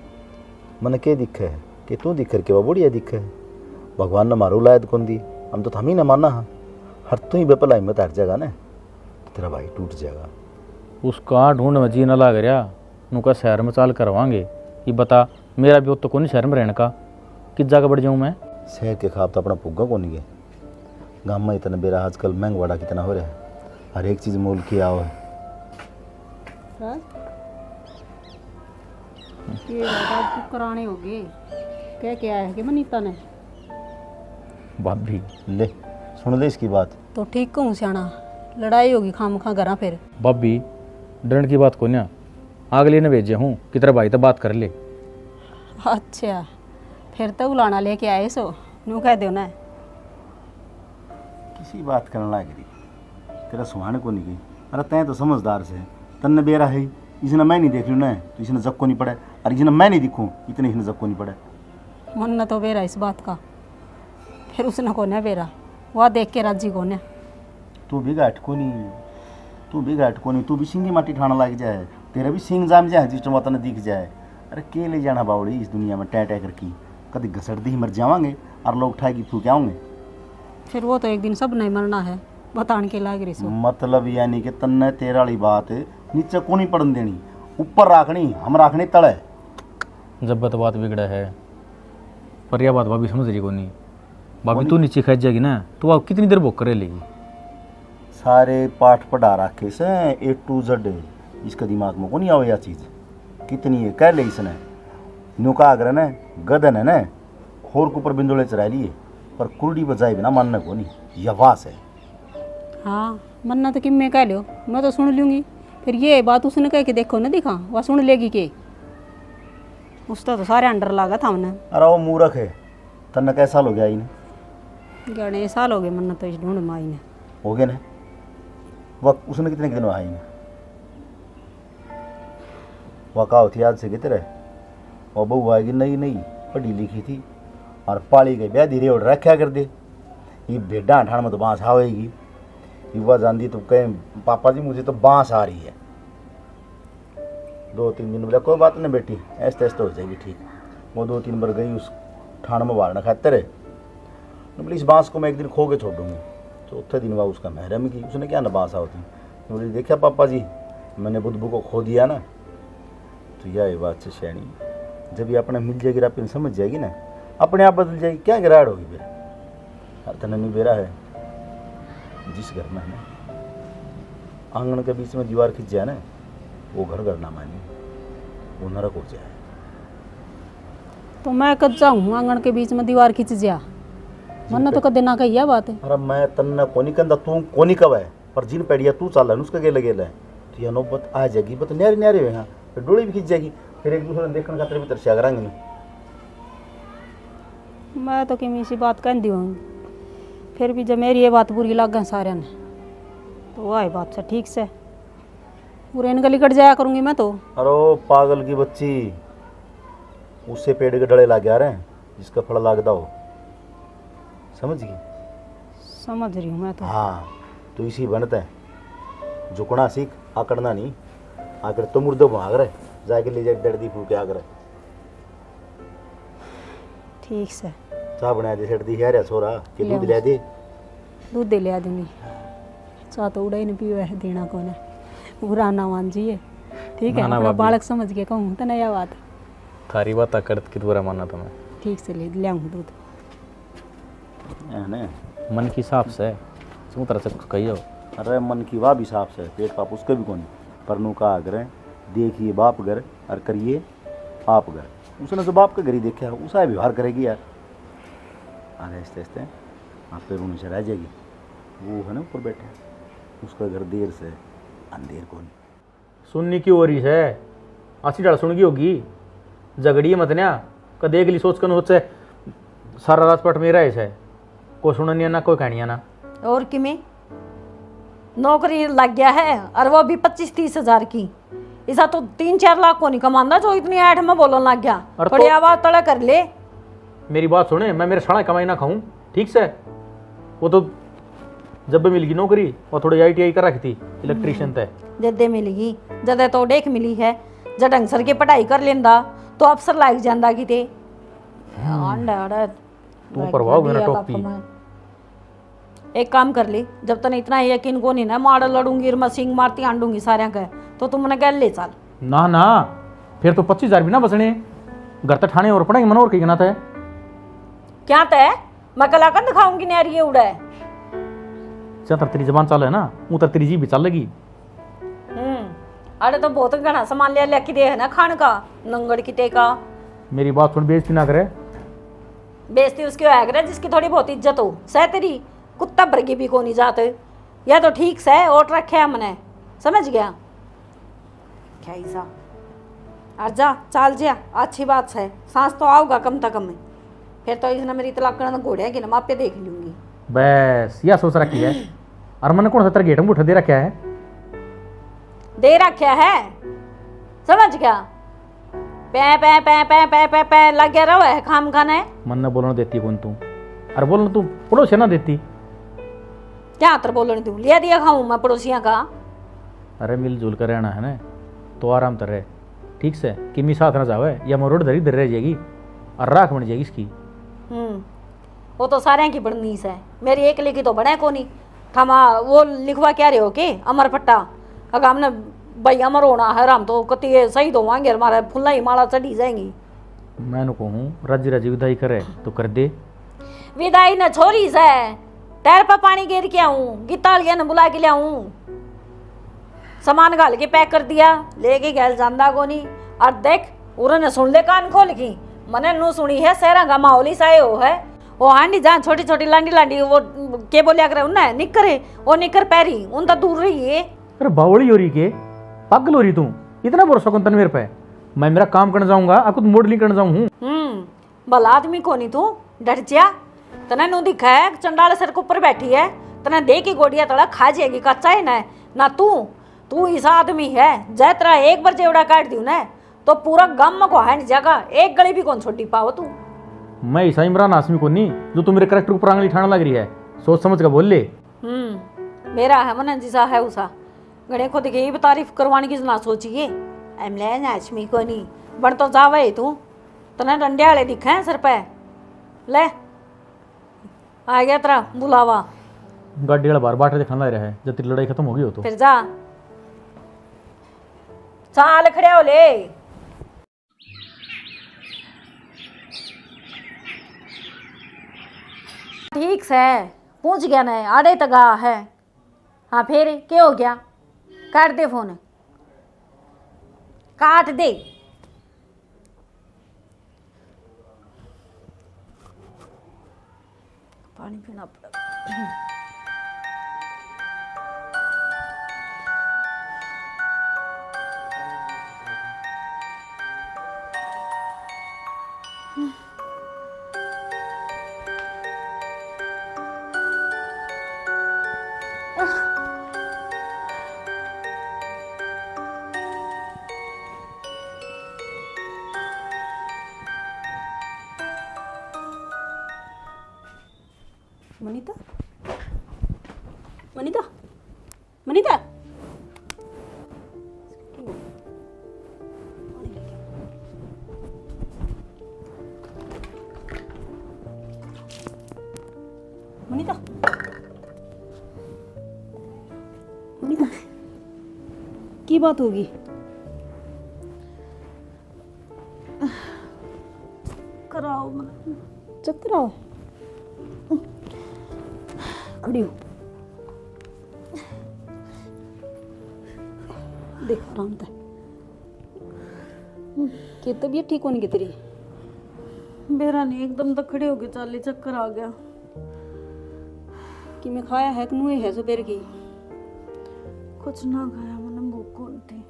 मन के दिखे है कि तू दिखर के वो बुढ़िया दिखे है। भगवान ने मारू लायद कौन दी, हम तो थमी ना माना हाँ। हर तू ही बेपलाई में हट जाएगा ना, तो तेरा भाई टूट जाएगा। उसका ढूंढ में जी ना लाग रहा, नुका शहर में चाल करवांगे। ये बता, मेरा भी तो कोनी शहर में रहने का, किस जगह बढ़ जाऊँ मैं? शहर के खाब तो अपना पुग्गा कोनी है। गांव में इतना बेरा आजकल महंगवाड़ा कितना हो रहा है, हर एक चीज मोल की आओ है। राज, ये राज को कराने हो गए। क्या क्या है कि मनीता ने? भाभी। ले, सुन ले इसकी बात। तो ठीक कहूँ स्याणा, लड़ाई होगी खाम खा घरा फिर। भाभी, डरण की बात कोन्या, अगले ने भेजे हूँ कि तेरे भाई तो बात कर ले। अच्छा, फिर तो उलाना लेके आए सो, न्यू कह दो ना। किसी बात करने लाग रही, तेरा सुहान को नहीं गई। अरे तैं तो समझदार से, तन्ने बेरा है, इसने मैं नहीं देख लूँ ना तो इसने जक्को नहीं पड़े, और इसने मैं नहीं दिखूँ इतने इसने जक्को नहीं पड़े। मन न तो बेरा इस बात का, फिर उसने कोन्या बेरा, वह देख के राजी कोन्या। तू भी घाट को नहीं, तू भी घाट को नहीं, तू भी सिंगी माटी ठाण लाग जाए। तेरे भी सींग जाम जाए, जिस टाइम तन्ने दिख जाए। अरे, के ले जाना बावड़ी इस दुनिया में टै टै करके? कदी घसट दी मर जावांगे और लोग ठाई की फूक आओगे। फिर वो तो एक दिन सब नहीं मरना है, बतान के लाग रही सो। मतलब यानी कि तन्ने तेरे वाली बात नीचे को नहीं पड़न देनी, ऊपर राखनी, हम राखनी तले। जब तो बात बिगड़े है, पर यह बात भाभी समझ रही कोनी। भाभी, कोनी? तू नीचे खा जाएगी ना, तो आप कितनी देर भूख कर लेगी? सारे पाठ पढ़ा रखे से, ए टू जेड, इसके दिमाग में कोनी आवे या चीज। कितनी है कह ले इसने, न्यू का आग्रह ने, गदन है ने, खोर के ऊपर बिंदोले चढ़ा लिए, पर कुरड़ी बजाए बिना मानने कोनी। या वास है। हाँ, मन्ना तो किम्मे कह लो, मैं तो सुन लूंगी। फिर ये बात उसने कह के देखो ना, दिखा, वह सुन लेगी के? उसका तो सारे अंडर लागा था उन्हें। अरे वो मूर्ख है, तन्ने कै साल हो गया आई ने? घणे साल हो गए मन्ना तो इस ढूंढ में आई ने। हो गए ने? वह उसने कितने दिन आई ने? वह कहा होती आज से कितरे? वह बहू आएगी नई नई, पढ़ी लिखी थी और पाली के ब्याह धीरे उड़ रखा कर दे। ये भेडा ठाण में तो बांस आवेगी। ये वह जानती तो कहें, "पापा जी, मुझे तो बांस आ रही है।" दो तीन दिन बोला, "कोई बात नहीं बेटी, ऐसे तैसे हो जाएगी ठीक।" वो दो तीन बार गई उस ठाण में बारने खातर। बोली, "इस बांस को मैं एक दिन खो के छोड़ूंगी।" चौथे दिन वह उसका महरम की, उसने क्या ना बांस होती। बोली, "देखा पापा जी, मैंने बुधबू को खो दिया ना।" तो यह बात से सियाणी, जब ये अपने मिल जाएगी, रापिन समझ जाएगी ना, अपने आप बदल जाएगी। क्या गिराड़ होगी फिर? हर तने नहीं बेरा है, जिस घर में है ना, आंगन के बीच में दीवार खिंच जाए ना, वो घर घर ना मानी, वो नरक हो जाए। तो मैं कद चाहूँ आंगन के बीच में दीवार खिंच जा? मन्ने तो कदे ना कही है बात। अरे मैं तन्ने कोनी कहंदा, तू कोनी कहवे, पर जिन पैड़िया तू चाल है ना, उसके गेले गेले, तो यह नौबत आ जाएगी, बत न्यारे न्यारे हुए हैं, फिर डोली भी खिंच जाएगी, फिर एक दूसरे ने देखने खातर भी तरसिया करांगे ना। मैं तो किमी सी बात कहती हूँ, फिर भी जब मेरी ये बात बुरी लागे सारे ने, तो वह बात से ठीक से, बुरे इनके लिकट जाया करूँगी मैं तो। अरे ओ पागल की बच्ची, उससे पेड़ के डले लाग गया रे, जिसका फल लागदा हो। समझ गई? समझ रही हूँ मैं तो। हाँ, तो इसी बनते हैं। झुकना सीख, आकड़ना नहीं। आकड़ तो मुर्दे भाग रहे, जाके ले जा डर दी फूके आग रहे। ठीक से। चाह बना दे, छड़ दी यार, छोरा, के ले दूध आऊँ। ले दे। दूध दे ले आ दूंगी। चाह तो उड़ा ही नहीं पीवे है, देना कौन है? बुरा ना मान जी ये। ठीक है, ना, ना, अपना भाभी। बालक समझ के कहूँ, तने यह बात। थारी बात करत की बुरा माना तुम्हें। ठीक से ले, ले आऊँ दूध। है ना? मन की साफ से, क्यों तरह से कुछ कहियो? अरे मन की वाह भी साफ से, पेट पाप उसके भी कोनी। पर नू कहा करें, देखिए बाप घर और करिए आप घर। उसने जो बाप के घर ही देखा, उसा व्यवहार करेगी यार। अरे आहिस्ते आहिस्ते आप पे रूनी से रह जाएगी। वो है ना ऊपर बैठा, उसका घर देर से अंधेर कोनी। सुननी क्यों हो रही है? आसी ढाल सुन गई होगी। झगड़िए मत न्या, कदे अगली सोच कन सोचे। सारा राजपाट मेरा ही है, कोई सुननिया ना, कोई कहनिया ना। और किमें नौकरी लग गया है, और वो भी पच्चीस तीस हजार की। इसा तो तीन चार लाख को नहीं कमांदा जो इतनी ऐठ में बोलन लग गया। अरे तो थोड़ी आवाज तले कर ले। मेरी बात सुने, मैं मेरे साला कमाई ना खाऊं, ठीक से? वो तो जब भी मिल गई नौकरी, वो थोड़ी आई टी आई कर रखी थी, इलेक्ट्रीशियन ते। जदे मिल गई, जदे तो देख मिली है, जब ढंग सर की पढ़ाई कर लेंदा, तो अफसर लाग जांदा किते। हम्म। आंडा, आड़ा, तू परवाह मेरा टोपी। एक काम कर ले, जब तने इतना यकीन को नहीं ना, मार लड़ूंगी और मैं सींग मारती आंडूंगी सारे के, तो तू मने गैल ले चल। ना, ना, फिर तो पच्चीस हजार भी ना बचने। घर तक ठाणे और पड़ेंगे, मन और कहीं ना तय। क्या तय? मैं कला का दिखाऊंगी नहरिए उड़े। जहाँ तक तेरी जबान चाले ना, वो तक तेरी जीभ भी चालेगी। हम्म, अरे तो बहुत घना सामान ले लेके दे है ना खान का, नंगड़ किते का। मेरी बात सुन, बेइज्जती ना करे। बेइज्जती उसकी होया करे जिसकी थोड़ी बहुत इज्जत हो। सह तेरी कुत्ता बरगी भी कोनी जात। या तो ठीक सह, ओट रखे है मने, समझ गया? क्या ही सा। और जा, चाल जिया, अच्छी बात है, सांस तो आओगा कम से कम। फिर तो इसने मेरी तलाक करने घोड़े की ना मापे देख लूंगी। बस, या सोच रखी है। और मैंने कौन सा तेरे गेट में उठा दे रखा है? दे रखा है, समझ गया? पै, पै, पै, पै, पै, पै, पै लगे रहो है खाम खाने। मन्ने बोलने देती कौन तू? अरे बोलने तू पड़ोसी ना देती। क्या तर बोलने दूं? लिया दिया खाऊं मैं पड़ोसियां का। अरे मिलजुल कर रहना है ना। तो आराम तै रह, ठीक सै? किमी साथ ना जावै, या मरोड़ धरी धर रह जाएगी और राख बन जाएगी इसकी। हम्म, वो तो सारे की बननी सै, मेरी एकली की तो बने कोनी। थामा वो लिखवा क्या रहे हो के अमर पट्टा? अगर हमने भाई अमर होना है, हम तो कति ये शहीद होवांगे और हमारे फुल्ला ही माला चढ़ी जाएंगी। मैं कहूँ राजी राजी विदाई करे तो कर दे। विदाई न छोरी सै, टायर पे पानी गेर के आऊं, गीतालिया ने बुला के ले आऊं। सामान घाल के पैक कर दिया, लेके गैल जांदा कोनी। और देख, उरे ने सुन ले कान खोल की, मने नू सुनी है, शहरा का माहौल ही साए हो है। वो हांडी जहाँ छोटी छोटी लांडी लांडी वो के बोलिया करे उन्हें निकर, वो निकर पैरी, उन तो दूर रही है। अरे बावली हो रही के, पागल हो रही तू? इतना भरोसा कौन तन मेरे पे? मैं मेरा काम करने जाऊंगा, आ खुद मॉडलिंग करने जाऊं हूँ। हम्म, भला आदमी कोनी तू, डर जा। तने नू दिखा है, चंडाल सर के ऊपर बैठी है, तने दे के गोडिया तला खा जाएगी, कच्चा है ना, ना तू, तू इसा आदमी है, जै तेरा एक बार जेवड़ा काट दियो ना, तो पूरा गाम में को हैंड जागा, एक गली भी कौन छोड़ी पाओ तू। मैं ऐसा इमरान हाशमी कोनी, जो तू मेरे कैरेक्टर ऊपर आंगली ठाने लग रही है, सोच समझ कर बोल ले। हम्म, मेरा है मन जिसा है उसा, घणे खुद की भी तारीफ करवाने की ना सोचिए। एमले हाशमी कोनी, बन तो जावे ही तू, तने डंडे वाले दिखे हैं सर पे। ले, आ गया तेरा बुलावा। गाड़ी वाला बाहर बाटर दिखाने लग रहा है, जब तेरी लड़ाई खत्म हो गई हो तो। फिर जा, चाल खड़े हो ले। ठीक सै, पहुंच गया ना, आड़े तक आ है। हाँ, फिर के हो गया? काट दे फोन, काट दे। पानी पीना पड़ेगा। मनीता, मनीता, मनीता। मनीता, मनीता, की बात होगी? कराओ मने। चक्कर आओ। खड़ी हो। देख आराम तै। के तबीयत ठीक होने की तेरी? बेरा नहीं, एकदम तो खड़े होके चाली, चक्कर आ गया। कि मैं खाया है कि नुए है सुबह की? कुछ ना खाया, मने भूख कोनी थी।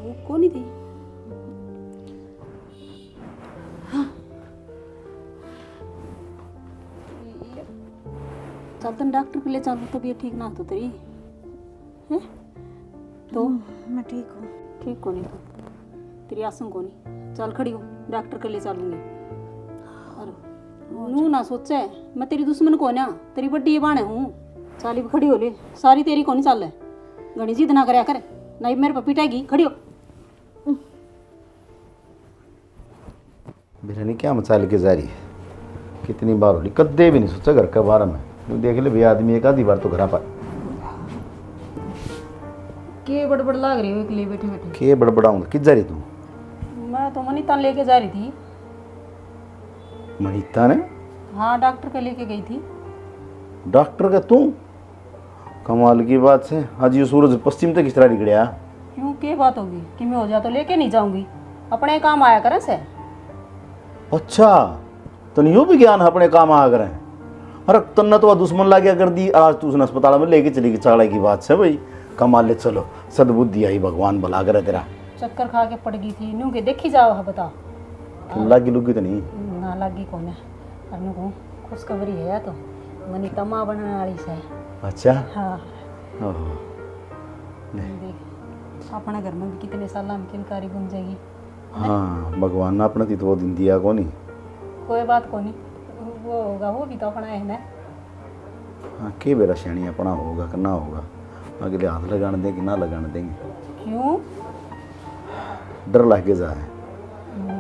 भूख कोनी थी? हाँ। चल, तन डॉक्टर के ले चल, तबीयत ठीक ना हो तो तेरी, हैं? तो? हम्म, मैं ठीक हूँ। ठीक कोनी तो? तेरी आसन कोनी। चल, खड़ी हो, डॉक्टर के ले चलूंगी। और नू ना सोचे, मैं तेरी दुश्मन कोन्या, तेरी बड्डी ये बाणे हूँ। चल, इब खड़ी हो ले, सारी तेरी कोनी चाले। घणी जिद ना करया कर, नहीं मेरे पे पिटेगी। खड़ी हो। बेरा नहीं क्या मचा लेके जा रही है। कितनी बार हो ली, कदे भी नहीं सोचा घर के बारे में। तू देख ले भैया, आदमी एक आधी बार तो घर पर। के बड़बड़ लाग रही हो इकले बैठे बैठे? के बड़बड़ाऊंगा, कित जा रही तू? मैं तो मनीता लेके जा रही थी। मनीता ने? हाँ, डॉक्टर के लेके गई थी। डॉक्टर का तू? कमाल की बात है, आज ये सूरज पश्चिम तक किस तरह निकलिया? क्यों, के बात होगी? कि मैं हो जा तो लेके नहीं जाऊंगी, अपने काम आया करें से। अच्छा, तन यो भी ज्ञान है अपने काम आया करें। अरे तन्ने तो वह दुश्मन लाग्या कर दी, आज तू उसने अस्पताल में लेके चली गई, चाला की बात है भाई। कमाल है, चलो सद्बुद्धि आई, भगवान भला करे तेरा। चक्कर खा के पड़ गई थी, न्यू के देखी जाओ है, बता। लागी लुगी तो नहीं? ना, लागी कोने। और न्यू कहूँ, खुशखबरी है या तो, मनीता माँ बनने वाली से। अच्छा? हाँ। ओहो। ले। देख, अपने घर में भी कितने साल में किलकारी बन जाएगी। हाँ, भगवान ने अपने ती तो वो दिन दिया कोनी। कोई बात कोनी, वो होगा, वो भी तो अपना है ना। हाँ, के बेरा स्याणी अपना होगा कि ना होगा, अगले हाथ लगाने देंगे कि ना लगाने देंगे। क्यों? डर लागे जा है।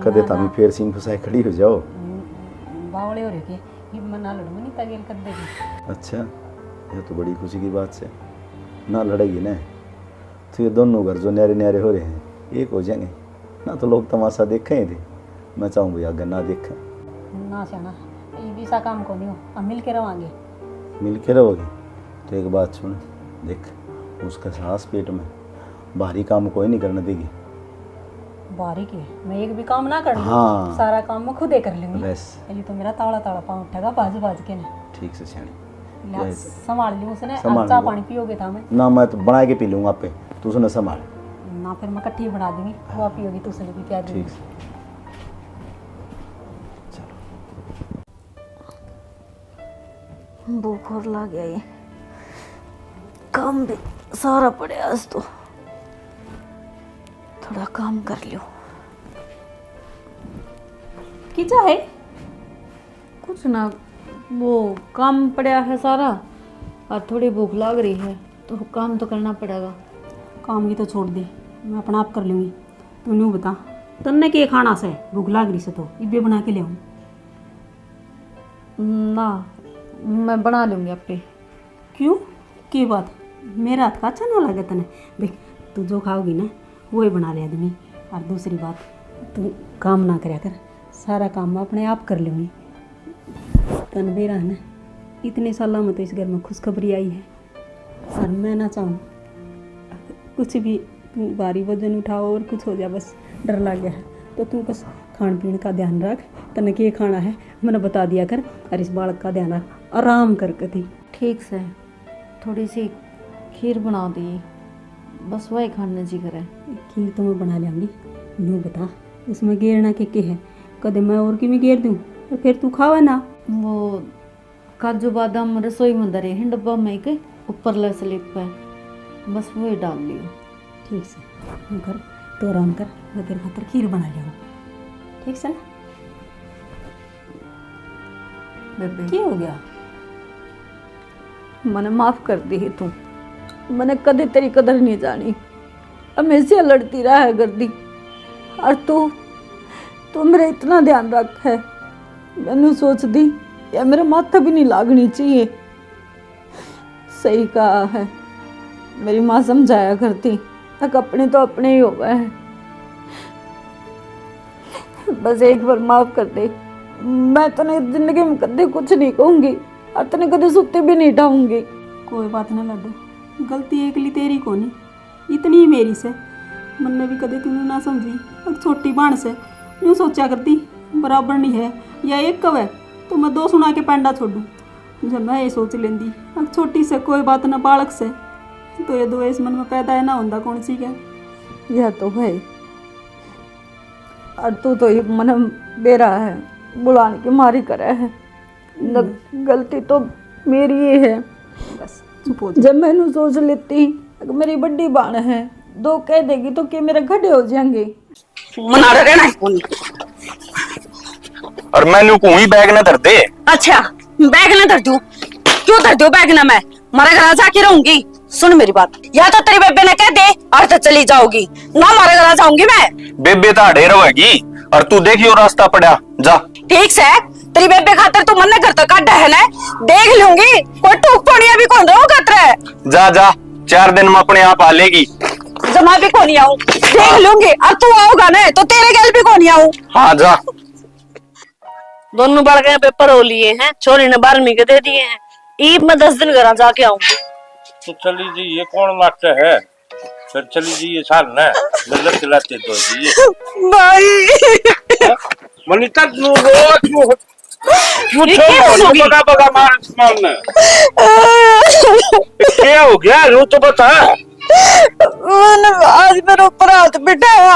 कदे ना, तामी ना। फेर सीन फसाए खड़ी हो जाओ। हम्म, बावले हो रहे के, ये मैं ना लड़ूंगी, नहीं तागेल कर देगी। अच्छा, यह तो बड़ी खुशी की बात है, ना लड़ेगी ना। तो ये दोनों घर जो न्यारे न्यारे हो रहे हैं, एक हो जाएंगे ना, तो लोग तमाशा देखें ही थे। मैं चाहूँ भाई आगे ना देखें। ना स्याणा, ये भी सा काम को नहीं हो, हम मिल के रवांगे। मिल के रहोगे? तो एक बात सुन, देख, उसका सांस पेट में, भारी काम कोई नहीं करने देगी। भारी के? मैं एक भी काम ना कर लूँ? हाँ। सारा काम मैं खुद ही कर लूंगी। बस। ये तो मेरा ताला ताला पाँव उठेगा, भाज भाज के ना। ठीक से स्याणी। ले, यही तो। संभाल लियो उसने, संभाल अब चाय लियो। पानी पियोगे था मैं? ना, मैं तो बना के पी लूंगा आपे, तू उसने संभाल। ना, फिर मैं इकट्ठी बना दूंगी, वो हाँ। पियोगी, तू उसने भी प्यार दूंगी। ठीक से। चलो। भूख और लाग गया, ये काम भी सारा पड़े आज तो, थोड़ा काम कर लियो। किचा है? कुछ ना, वो काम पड़ा है सारा और थोड़ी भूख लाग रही है, तो काम तो करना पड़ेगा। काम की तो छोड़ दे, मैं अपना आप कर लूंगी। तू न्यू बता, तन्ने के खाना से? भूख लाग रही से तो इबे बना के ले आऊं। ना, मैं बना लूंगी आपे। क्यों, के बात? मेरा हाथ का अच्छा ना लगे तने? देख, तू जो खाओगी ना, वो ही बना ले आदमी। और दूसरी बात, तू काम ना करया कर, सारा काम मैं अपने आप कर लूंगी। तन बेरा है ना, इतने साल में तो इस घर में खुशखबरी आई है, और मैं ना चाहूँ कुछ भी तू भारी वजन उठाओ और कुछ हो जाए, बस डर लग गया है। तो तू बस खान पीन का ध्यान रख, तने के खाना है मैंने बता दिया कर, और इस बालक का ध्यान रख, आराम कर कती। ठीक से, थोड़ी सी खीर बना दी, बस वही खाने जी करे। खीर तो मैं बना लूंगी, न्यू बता उसमें गेरना के के है? कदे मैं और की भी गेर दूं और फिर तू खावे ना। वो काजू बादाम रसोई में धरे हैं डब्बा में, एक ऊपरला स्लिप पे, बस वो ही डाल लियो। ठीक से, यूं कर, तो आराम कर, मैं तेरे खातर खीर बना लिया। ठीक से ना? बेबे, की हो गया? मने माफ कर दी तू, मने कदे तेरी कदर नहीं जानी। हमेशा लड़ती रहा है करती। और तू, तू मेरा इतना ध्यान रख है, मैंने सोच दी या मेरे माथे भी नहीं लागनी चाहिए। सही कहा है, मेरी माँ समझाया करती, हक अपने तो अपने ही हो गए हैं। बस एक बार माफ कर दे, मैं तने जिंदगी में कदे कुछ नहीं कहूंगी और तने कदे सुत्ते भी नहीं उठाऊंगी। कोई बात ना लाडो, गलती एकली तेरी कोनी, इतनी ही मेरी से। मन्ने भी कदे तूने ना समझी, अब छोटी बाण से, यूं सोचा करती बराबर नहीं है या एक कवे तो मैं दो सुना के पैंडा छोड़ू। जब मैं ये सोच लेंदी, अब छोटी से कोई बात ना बालक से, तो ये दो इस मन में पैदा है ना होंदा कौन सी के। यह तो है, और तू तो ये मन बेरा है, बुलाने की मारी करे है। न-, हम्म। गलती तो मेरी ही है। बस, चुप हो जा। जब मैंने सोच लेती कि मेरी बड़ी बाण है, दो कह देगी तो के मेरे खड़े हो जाएंगे। मना रहना है कौन? और मैंने कहूँ ही बैग ना धर दे। अच्छा, बैग ना धर दूँ? क्यों धर दूँ बैग ना मैं? मारे घर जाके रहूंगी। सुन मेरी बात, या तो तेरी बेबे ने कह दे और तो चली जाओगी, ना मारे घर जाऊंगी मैं। बेबे तो आड़े रहेगी और तू देखियो रास्ता पड़ा, जा। ठीक से, तेरी बेबे खातर तू मन्ने घर तक काढ़ा है ना, देख लूंगी, कोई टूक पड़िया भी कौन रहोगा तेरे। जा, जा, चार दिन में अपने आप आ लेगी। जमा भी कोनी आऊं, देख लूंगी, और तू आओगा ना तो तेरे गैल भी कोनी आऊं। हाँ, जा। दोनों बालक के पेपर हो लिए हैं, छोरी ने बारहवीं के दे दिए हैं। ईब मैं दस दिन घर जाके आऊंगी। तो चली जी, ये कौन मास्टर है? फिर चली जी, ये साल ना लल्लत चलाते दो जी। भाई। मनीता, तू रो, तू, तू ये छोड़, क्या हो गई? बगा, बगा मार इस मार ने। क्या हो गया? रो तो बता। मैंने आज मेरे ऊपर हाथ बिठाया,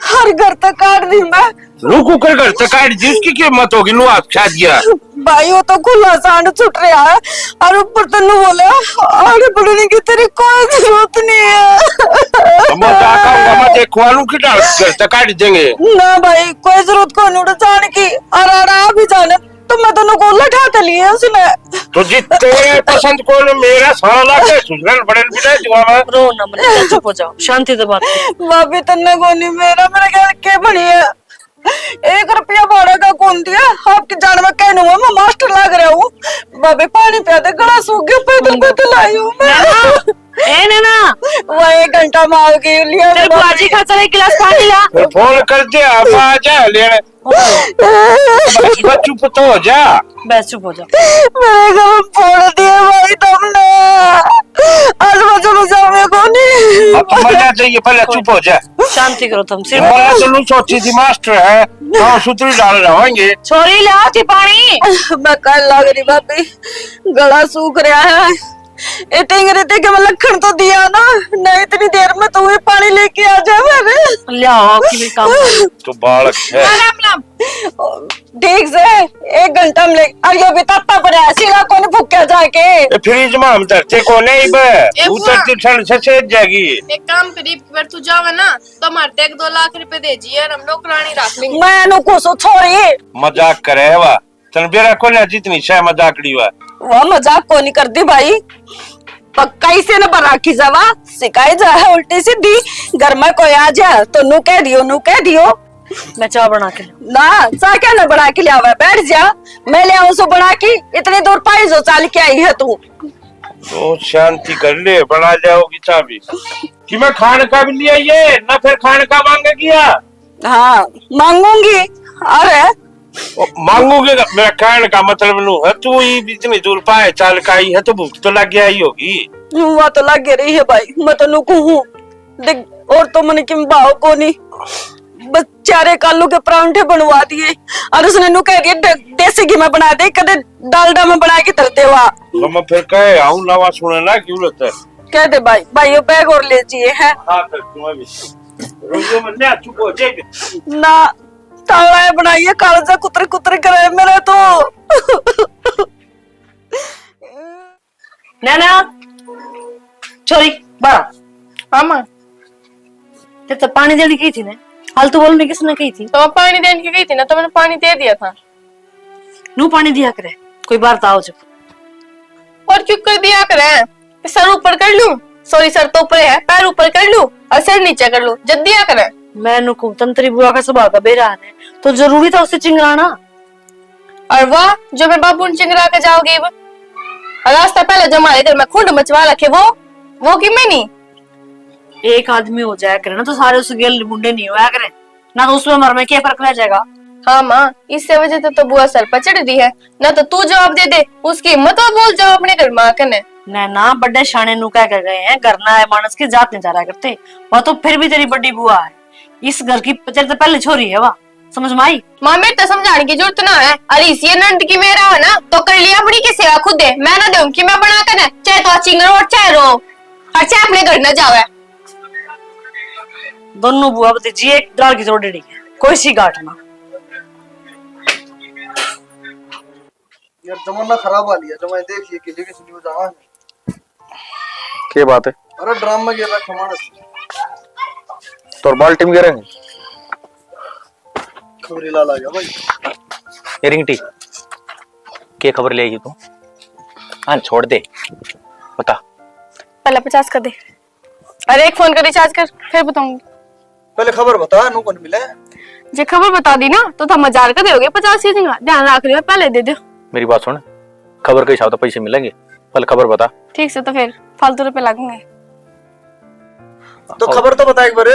हर घर तक काट दी मैं। रू कुकर घर तक काट दी, उसकी कीमत होगी, नू हाथ खा दिया। भाई, वो तो खुला सांड छुट रहा है, और ऊपर तन्नू बोले, आड़े पड़ने की तेरी कोई जरूरत नहीं है। हम जाता हूँ, हम देखवा लूँ कि डाल घर तक काट देंगे। ना भाई, कोई जरूरत को नहीं उड़ जाने की, और आड़ा भी जाने। तो मैं तो नुकूला ठा के लिए उसने। तो जी तेरे पसंद को ने मेरा साला के सुजरन बड़न भी नहीं जुआ मैं। रो ना मनीषा, चुप हो जाओ, शांति से बात करो। भाभी, तन्ने कोनी मेरा, मेरे घर के बनी है। एक रुपया भाड़ा का कौन दिया? आपकी जान में कहने हुआ, मैं मास्टर लाग रहा हूँ। भाभी, पानी प्या दे, गला सूख गया, पैदल पैदल आई हूँ मैं। नैना, ए नैना। वो एक घंटा में आओगी, लिया तेरे बुआ जी खातर एक गिलास पानी ला। फिर फोन कर दे, अब आ जा लेने। बस चुप तो हो जा। बस चुप हो जा। मेरे घर फोड़ दिए भाई तुमने। आज बचन जावे कोनी। अब तो मर जाना चाहिए, पहले चुप हो जा। शांति करो तुम, सिर्फ मरना तो लू सोची थी मास्टर है, तो सुतरी डाल रहांगे। छोरी ले आओ थी पानी। मैं कल लग रही भाभी, गला सूख रहा है। ए टिंगरी ते के मैं लखन तो दिया ना, नहीं इतनी देर में तू ही पानी लेके आ जा मेरे। ले आओ, आपकी भी काम। तो बालक है। राम राम। ठीक से, एक घंटा में ले। और यो भी तत्ता पड़ा है, सीला कोनी फूक्या जाके। ए, फ्रिज में हम धरते कोने इब। ए, बुआ। उतरती ठंड से सेज जाएगी। एक काम करी, पर तू जावे ना, तो हमारे ते एक दो लाख रुपए दे जी यार, हम नौकरानी रख लेंगे। मैं नु कुछ छोरी। मजाक करे है वा। तन बेरा कोन्या जितनी शय मजाकड़ी हुआ। वाह, मजाक कोनी करती भाई, पक्का इसे न पर राखी जावा, सिखाई जा है उल्टी सीधी। घर में कोई आ जा तो नू कह दियो, नू कह दियो। मैं चाय बना के लाऊं। ना, चाय क्या ना बना के लियावे, बैठ जा, मैं ले आऊं सो बना के। इतनी दूर पाई जो चाल के आई है तू। तो शांति कर ले, बना ले होगी चाय भी। कि मैं खान का भी ले आइए ना, फिर खान का मांगेगी या? हाँ, मांगूंगी। अरे ओ, मांगूंगी का, मेरा कहने का मतलब नू है, तू ही इतनी दूर पाए चाल के आई है तो भूख तो लग गया ही होगी। वो तो लग रही है भाई, मैं तो नू कहूँ। देख, और तो मैंने किम भाव को नहीं, बस चारे कालू के परांठे बनवा दिए और उसने नू कह दिया, "दे-, देसी घी में बना दे, कदे डालडा में बना के धरते हुआ।" तो मैं फिर कहे आऊं, नवा सुने ना क्यों लेते? कह दे भाई, भाई, यो बैग और ले जिए है। हाँ, फिर तुम्हें भी। रोइयो मत, ले, चुप हो जाए। ना, तावड़ा है बनाइए, कालजा कुतर कुतर करे मेरे तो। नैना, छोरी, बाहर। हाँ, माँ। तेरे तो पानी देने की थी ना, हाल तो बोलने किसने कही थी? तो मैं पानी देने की गई थी ना, तो मैंने पानी दे दिया था। नू पानी दिया करे, कोई बाहर तो आओ जब। और क्यों कर दिया करे? सर ऊपर कर लूं, सॉरी, सर तो ऊपर है, पैर ऊपर कर लूं और सर नीचे कर लूं, जब दिया करे। मैं नू कहूं, तंत्री बुआ का स्वभाव का बेरा है, तो जरूरी था उसे चिंगराना। और वह जो मैं बाबू ने चिंगरा के जाओगी, वो रास्ता पहले जो हमारे घर में खुंड मचवा रखे, वो, वो कि मैं नहीं। एक आदमी हो जाया करे ना, तो सारे उस गेल मुंडे नहीं होया करे ना, तो उसमें हमारे में क्या फर्क रह जाएगा? हाँ माँ, इससे वजह तो, तो बुआ सर पर चढ़ रही है, ना तो तू जवाब दे दे, उसकी हिम्मत हो बोल जाओ अपने घर में आके ने। ना, ना, बड़े शाणे नू कह के गए हैं, घर ना आए मानस की जात नहीं जा रहा करते, वह तो फिर भी तेरी बड़ी बुआ है, इस घर की तेरे तो पहले छोरी है वह, समझ में आई? माँ, मेरे तो समझाने की जरूरत ना है, अरे इसी नंद की मेरा है ना, तो कर लिया अपनी की सेवा खुद है, मैं ना दूं कि मैं बना कर ना, चाहे तो चिंगरो और चाहे रो, और चाहे अपने घर ना जावे। दोनों बुआ भतीजी एक डाल की जोड़नी है, कोई सी गांठ ना। यार, जमाना खराब आ लिया, जमाए देखिए कि लेकिन न्यूज़ आवा है। के बात है? अरे, ड्रम में गिर रखा मानस। तो बाल्टी में गिरेंगे। खबरी लाल आ गया भाई। ये रिंगटी, के खबर ले आई तू? हाँ, छोड़ दे, बता। पहले पचास का दे। अरे, एक फोन का रिचार्ज कर, फिर बताऊंगी। पहले खबर बता, नू कौन मिले? जे खबर बता दी ना, तो थम हजार का दोगे, पचास की जगह। ध्यान रख लियो, पहले दे दो। मेरी बात सुन, खबर के हिसाब तो पैसे मिलेंगे, पहले खबर बता। ठीक से, तो फिर फालतू रुपए लगेंगे। तो और खबर तो बता एक बार।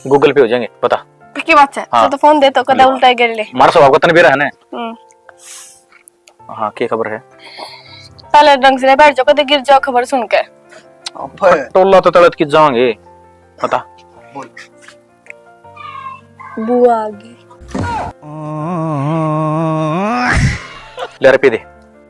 Google Pay हो जाएंगे, बता। पक्की बात है? हाँ। तो, तो फोन दे, तो कदा ले। उल्टा ही गिर ले। मारा स्वभाव का तन बेरा है ना। हम्म। हाँ, के खबर है? पहले ढंग से नहीं बैठ जाओ, कदे गिर जाओ खबर सुन के। अबे। टोला तो तलत की जाएंगे, पता। बोल। बुआ आ गई। ले रुपये दे।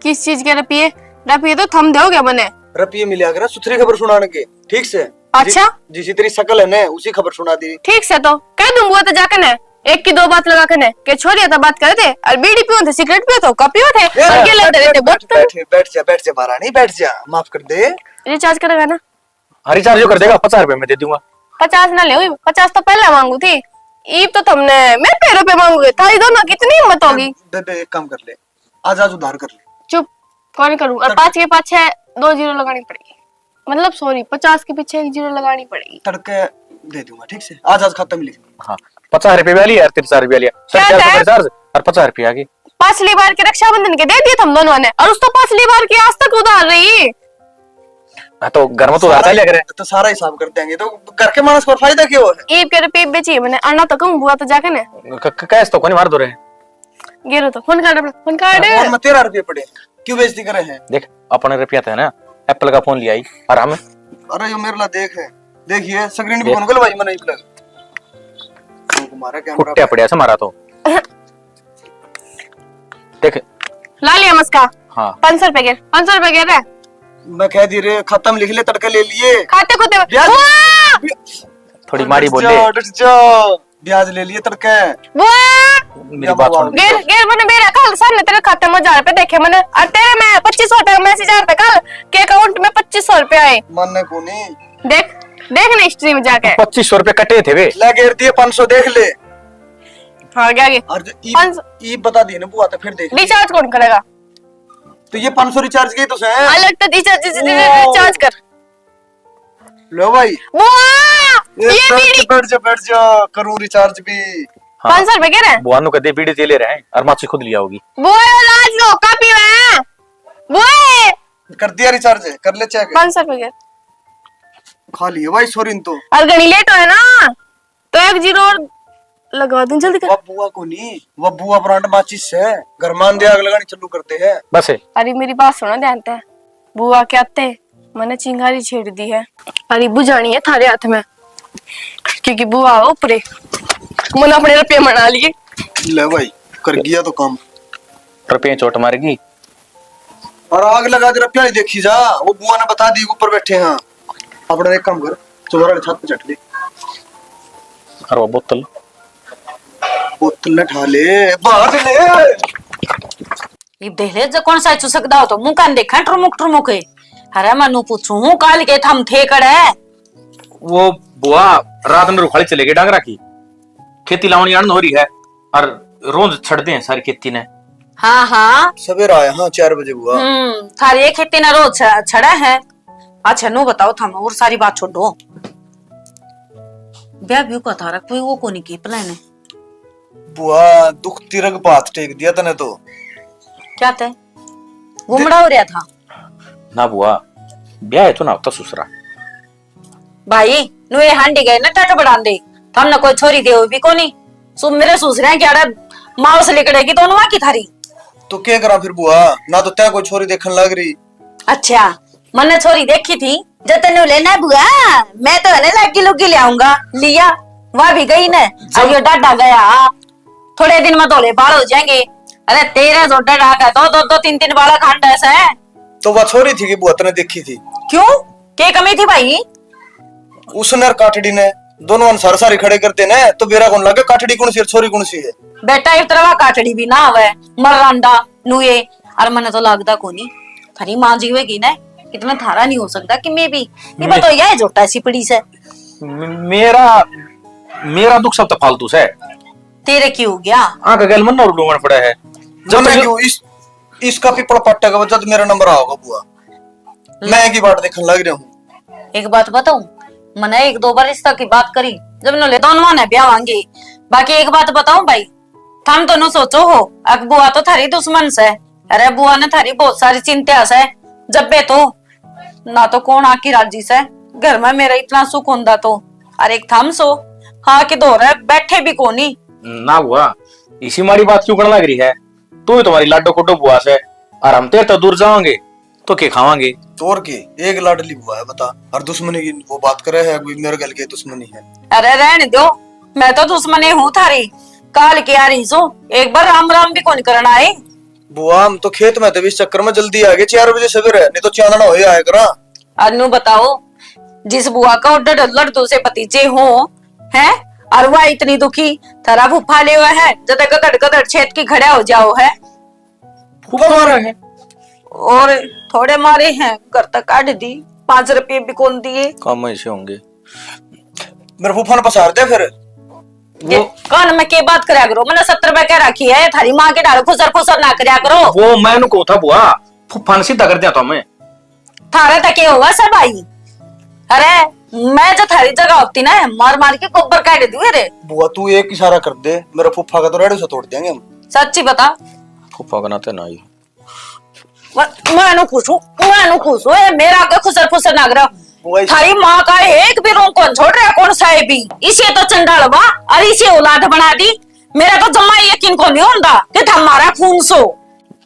किस चीज के रुपये? रुपये तो थम दोगे मने। रुपये मिला कर सुथरी खबर सुनाने के, ठीक से? अच्छा? जि-, जिसी तेरी शकल है ना, उसी खबर सुना दी। ठीक से तो कह दूं बुआ तो जाके ना, एक की दो बात लगा के ना, के छोरिया तो बात करे थे, और बीड़ी पियो थे, सिगरेट पियो थे, का पियो थे, ए, और के बैठ, लगते बैठ, रहते बैठ, बोतल। बैठ, बैठ जा, बैठ जा महारानी, बैठ जा, माफ कर दे। रिचार्ज करेगा ना? हाँ, रिचार्ज जो कर देगा, पचास रुपए में दे दूंगा। पचास ना ले, पचास तो पहले मांगू थी, ईब तो तुमने मेरे पे रुपए मांगोगे, थारी दोनों की इतनी हिम्मत होगी। बेबे, एक काम कर ले, आज, आज उधार कर ले। चुप, कौन करूँ? और तड़- पाँच के पाछे दो जीरो लगानी पड़ेगी, मतलब सॉरी, पचास के पीछे एक जीरो लगानी पड़ेगी। तड़के दे दूंगा, ठीक से? आज, आज खाता में लिख। हाँ, पचास रुपये वाली यार, तेरे चार रुपये वाली है। सर, क्या चार सौ है? का रिचार्ज और पचास रुपये आ गए। पाछली बार के रक्षाबंधन के दे दिए तुम दोनों ने, और उस तो पाछली बार की आज तक उधार रही। हाँ, तो घर में तो उधार सारा चल लिया करे। तो सारा हिसाब कर देंगे, तो घर के मानस को फायदा क्यों है? ईब के रुपये बेची मैंने, अण्णा तो कहूँ बुआ तो जाके ने। क-, क-, कैश तो कोनी मार दो रे। गेरो तो फोन कार्ड अपना, फोन कार्ड। फोन में तेरह रुपये पड़े, क्यों बेइज्जती करे हैं? देख, अपने रुपया तो है ना, एप्पल का फोन लिया ही, और हम अरे यो मेरे ला देख है, देखिए स्क्रीन भी देख। कौन गल भाई मैंने इस लग। तुम्हारा कैमरा फुट्टिया पड़िया से मारा तो। देख। ला लिया मस्का। हाँ। पाँच सौ रुपए के, पाँच सौ रुपए के रे। मैं कह दी रे, खाता में लिख ले, तड़के ले लिए। खाते खुते। ब्याज वाह! थोड़ी माड़ी डट बोले। जा, डट जा। ब्याज ले लिए तड़के। वाह! मेरी बात सुन। गेर, गेर मैंने मेरा कल सामने तेरे खाते में हजार रुपए देखे मैंने, और तेरे में पच्चीस सौ रुपए का मैसेज आया था कल, के अकाउंट में पच्चीस सौ रुपए आए। मानने को नहीं। देख, देख ना हिस्ट्री में जाके। पच्चीस सौ रुपए कटे थे वे। ले गेर दिए पाँच सौ, देख ले। हाँ, क्या, क्या? और जो ई, पाँच सौ। ई बता दिए ना बुआ, तो फिर देख ले। रिचार्ज कौन करेगा? तो ये पाँच सौ रिचार्ज की तो से। अलग तो रिचार्ज, रिचार्ज, ओ। रिचार्ज कर। लो भाई। बुआ, ये ये बैठ बीड़ी। जा, बैठ जा, बैठ जा, करूँ रिचार्ज भी। हाँ। पाँच सौ रुपए कह रहे हैं? बुआ नु कदे बीड़ी ले रहे हैं और माची खुद लिया होगी। बुआ, ये लाज लो, का पीवे हैं? बुआ। कर दिया रिचार्ज, कर ले चेक। पाँच सौ रुपए कह। खा लिए भाई, सॉरी तो। और घणी लेट हो है ना? तो एक जीरो और लगवा दूं जल्दी कर। वो बुआ को नहीं, वो बुआ ब्रांड माचिस है, घर में आंदे आग लगानी चालू करते हैं। बस है। अरे मेरी बात सुनो ध्यान ते, बुआ क्या ते मैंने चिंगारी छेड़ दी है, अरे बुझानी है थारे हाथ में, क्योंकि बुआ हो ऊपरे, मैंने अपने रुपये मना लिए। ले भाई, कर गया तो काम। रुपये चोट मारेगी। और आग लगा दे, प्याली देखी जा, वो बुआ ने बता दी ऊपर बैठे हैं। अपना एक काम कर, चौधरा वाली छत पे चढ़ ले। और वो बोतल? बोतल न ठा ले, बांध ले। ये देख ले, जो कौन सा चुसकदा हो तो मुंह कान देखा टुरमुक टुरमुक है। अरे मनु पूछू हूँ, काल के थम थे कड़े? वो बुआ रात में रुखाली चले गए डांगरा की, खेती लावणी आनंद हो रही है और रोज छड़ते हैं सारी खेती ने। हाँ हाँ। सवेरा आया हाँ चार बजे बुआ। हम्म, थारी ये खेती ने रोज छ-, छड़ा है। अच्छा नू बताओ थम, और सारी बात छोड़ो। ब्याह ब्यू का थारा कोई वो कोनी की प्लान है? बुआ दुखती रग पे हाथ टेक दिया तने तो। क्या तय? गुमड़ा हो रहा था ना बुआ, ब्याह है तो ना होता सुसरा। भाई, नुए हांडी गए ना टट बढ़ांदे, थमने कोई छोरी देव भी कोनी। सु-, मेरे सुसरे की आड़े मावस लिकड़ेगी तो नुआ की थारी। तो के करा फिर बुआ, ना तो तै कोई छोरी देखन लग रही। अच्छा, मन्ने छोरी देखी थी, जब तन्ने लेना बुआ, मैं तो हने लागी लुगी ले आऊंगा, लिया, वह भी गई ने, जब अब यो डाडा गया, थोड़े दिन में धोले बाल हो जाएंगे। अरे तेरे जो डाडा का दो, दो, दो, तीन, तीन बालक हांडा से। तो वह छोरी थी कि बुआ तने देखी थी? क्यों? के कमी थी भाई? उसने और काठड़ी ने दोनों ने सारे सारे खड़े करते ने, तो बेरा कौन लगे काठड़ी कौन सी और छोरी कौन सी है? बेटा, इस तरह काठड़ी भी ना आवे, मर रांडा नुए। और मने तो लगदा कोनी थारी माँ जीवेगी ना, इतना थारा नहीं हो सकता कि मैं भी। ये मैं बताओ, यह झोटा सी पड़ी से। म-, मेरा, मेरा दुख सब तो फालतू से। तेरे की हो गया? आंख गैल मन और डूंगण पड़ा है। जब मने तक क्यों इस, इसका पीपल पट्टे का जब मेरा नंबर आओगा बुआ, मैं की बाट देखने लग रहा हूँ। एक बात बताऊं, मने एक दो बार रिश्ता की बात करी, जब नो ले दोनों ने ब्याह वांगे। बाकी एक बात बताऊं भाई, थम तो नु सोचो हो, अक बुआ तो थारी दुश्मन से। अरे बुआ ने थारी बहुत सारी चिंता से, जब बे तो ना तो कौन आकी राजी से, घर में मेरा इतना सुख होंदा तो। अरे एक थम सो, हाँ के धोरे बैठे भी कोनी। ना बुआ, इसी माड़ी बात क्यों करने लग रही है? तू ही तुम्हारी लाडो कोडो बुआ से, और हम तेरे तो दूर जावांगे तो के खावांगे? तो और के, एक लाडली बुआ है बता, हर दुश्मनी की वो बात करे है, कोई मेरे गल के दुश्मनी है। अरे रहने दो, मैं तो दुश्मनी हूँ थारी, काल की आ रही सो, एक बार राम राम भी कौन करना है। बुआ, हम तो खेत में थे, इस चक्कर में जल्दी आ गए, चार बजे सवेरे, नहीं तो चांदना हो ही आया करा। अनु बताओ, जिस बुआ का उड्डा लड़दू से भतीजे हो, हैं, और वह इतनी दुखी, थारा फूफा ले हुआ है, जद गदड़ गदड़ छेद की खड़ा हो जाओ है। फूफा मारा है? और थोड़े मारे हैं, घर तक काट दी, पाँच रुपये भी कौन दिए। काम ऐसे होंगे। मेरे फूफा ने पसार दे फिर। वो कान में के बात करया करो, मैंने सत्तर बार कह रखी है, थारी माँ के डाल खुसर खुसर ना करया करो। वो मैं नु कहूँ था बुआ, फुफा ने सीधा कर दिया था मैं। थारा तो के होगा सब भाई? अरे, मैं जो थारी जगह होती ना, मार मार के गोबर काट दूँ रे। बुआ, तू एक इशारा कर दे, मेरा फुफा का तो रेड़ू से तोड़ देंगे हम। सच्ची बता। फुफा का नाते ना आई। मैं, मैं नु खुश हूँ, मैं नु खुश हूँ। ए, मेरा आगे खुसर फुसर ना करा। वही। थारी माँ का एक भी रोंग कौन छोड़ रहा, कौन सा है भी। इसे तो चंडालवा और इसे औलाद बना दी। मेरा तो जम्मा यकीन को नहीं होता कि थम हमारा खून सो।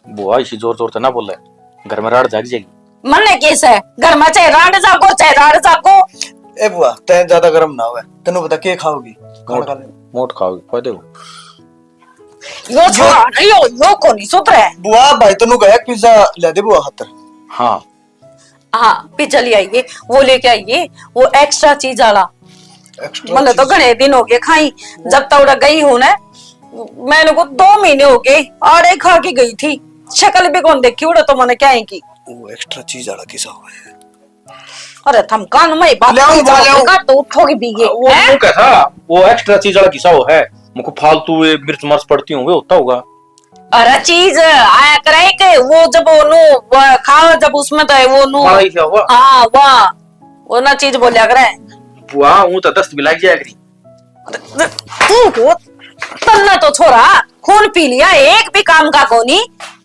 बुआ, इसी जोर जोर से ना बोले, घर में राड़ जाग जाएगी। मन्ने के से, घर में चाहे राड़ जागो, चाहे राड़ जागो। ए बुआ, तै ज्यादा गर्म ना होवे, तन्नू पता के खाओगी? खाना मोट, खा ले। मोट खाओगी, फायदे हो। यो छोरा नहीं हो, यो को नहीं सुधरे। बुआ, भाई तन्नू कहे पिज्जा ले दे बुआ खातर। हाँ। हाँ, पिज्जा ले आइए, वो लेके आइए, वो एक्स्ट्रा चीज वाला। एक्स्ट्रा मैंने तो चीज? घणे दिन हो गए खाई, जब तक उड़ा गई हूँ ना, मैंने को दो महीने हो गए, आड़े खा के गई थी, शक्ल भी कौन देखी उड़ा तो मैंने क्या है की। वो एक्स्ट्रा चीज वाला किसा हुआ है? अरे थम कान में ही बात ले आओ, नहीं ले आओ। जाओगा तो उठोगे भी ये, वो हैं? मुंह का था, वो एक्स्ट्रा चीज वाला किसा वो है? मुझको फालतू ये मिर्च मर्च पड़ती होंगे, होता होगा। अरे चीज आया करे कि वो जब वो नु, वो खाओ जब उसमें तो है वो नु। मलाई क्या हुआ? हाँ, वाह। वो ना चीज बोलिया करे। वाह, वो तो दस्त भी लग जाया करी। तू हो, तन्ने तो छोरा खून पी लिया, एक भी काम का कोनी।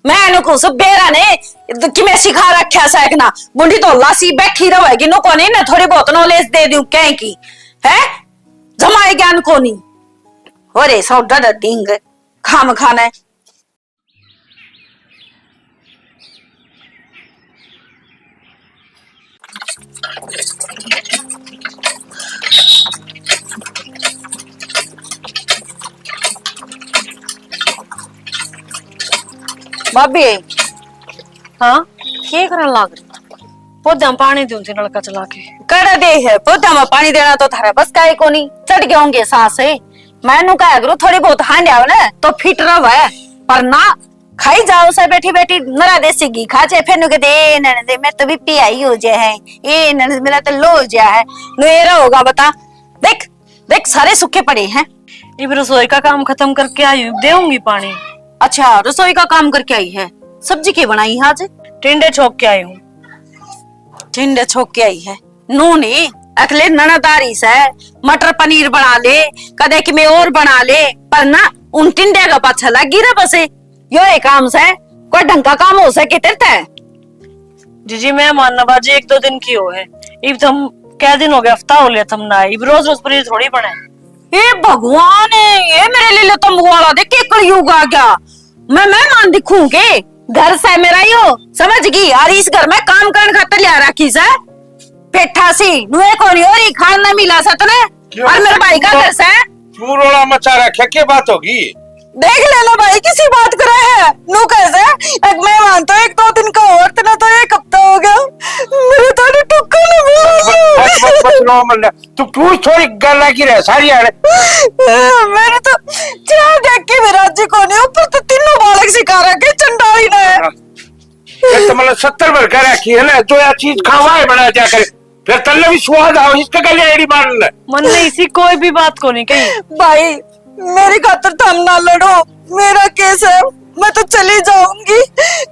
मैं नु कुछ बेरा ने कि मैं सिखा रखा सै कि ना, बुंडी तो लासी बैठी रहेगी, नु कोनी ना थोड़ी बहुत नॉलेज दे दूं कह की, है? जमाए ज्ञान कोनी। हो रे, सौ डर डिंग, खाम खाना है। भाभी। हाँ? के करन लाग रही? पौधा में पानी दूं थी नलका चला के। कड़ा दे है, पौधा में पानी देना तो थारा बस का ही कोनी। चढ़ गए होंगे सांस है। मैं नु कहा करूँ, थोड़ी बहुत हांड आओ ना, तो फिट रहो है। पर ना, खाई जाओ से बैठी बैठी, नरा देसी घी खा जे, फिर नु कहते, "ए ननद, मैं तो भी पियाई हो जाए है, ए ननद, मेरा तो लो हो जाए है।" नु ये रहा होगा, बता। देख, देख, सारे सूखे पड़े हैं। इब रसोई का काम खत्म करके आई हूँ, देऊंगी पानी। अच्छा, रसोई का काम करके आई है। सब्जी के बनाई है आज? टिंडे छोक के आई हूँ। टिंडे छोक के आई है। नू नहीं, अगले ननद आ रही सै, मटर पनीर बना ले, कदे कि मैं और बना ले, पर ना, उन टिंडे का पाछा लगी रह बसे। यो ही काम सै, कोई ढंग का काम हो सके तेरे तै? जीजी, मेहमान नवाजी एक दो दिन की हो है, इब थम कै दिन हो गए, हफ्ता हो लिया थम ना आए, इब रोज रोज पनीर थोड़ी बने। ए भगवान, ये मेरे लिए तंबू वाला देख के कलयुग आ गया। मैं मेहमान दिखूं के? घर सै मेरा यो, समझ गई? और इस घर में काम करने खातर लिया रखी सै। पेठा सी नुए कोनी हो रही, खान ना मिला सै तने। क्यों? और मेरे भाई का घर सै। क्यों रोला मचा रखा, के बात होगी? देख लेना भाई, किसी बात करे है। नु कैसे? एक मेहमान तो एक दो दिन का और, तना तो एक हफ्ता हो गया। मेरे तो अभी टुक्का नहीं मिला। बस, बस, बस, रो मत ले। तू पूछ, थोड़ी गल की रह सारी आने। मेरे तो चाह देख के भी राजी कोनी, ऊपर तो तीनों बालक सिखा रखे चंडाली ने। हाँ। ये तो मतलब सत्तर भर कर रखी है ना, जो या चीज खावा है बना जा करे। फिर तन्ने भी स्वाद आओ, इसके गले एड़ी मार ले। मन ने इसी कोई भी बात को नहीं कही। भाई, मेरी खातर थम ना लड़ो, मेरा केस है, मैं तो चली जाऊंगी,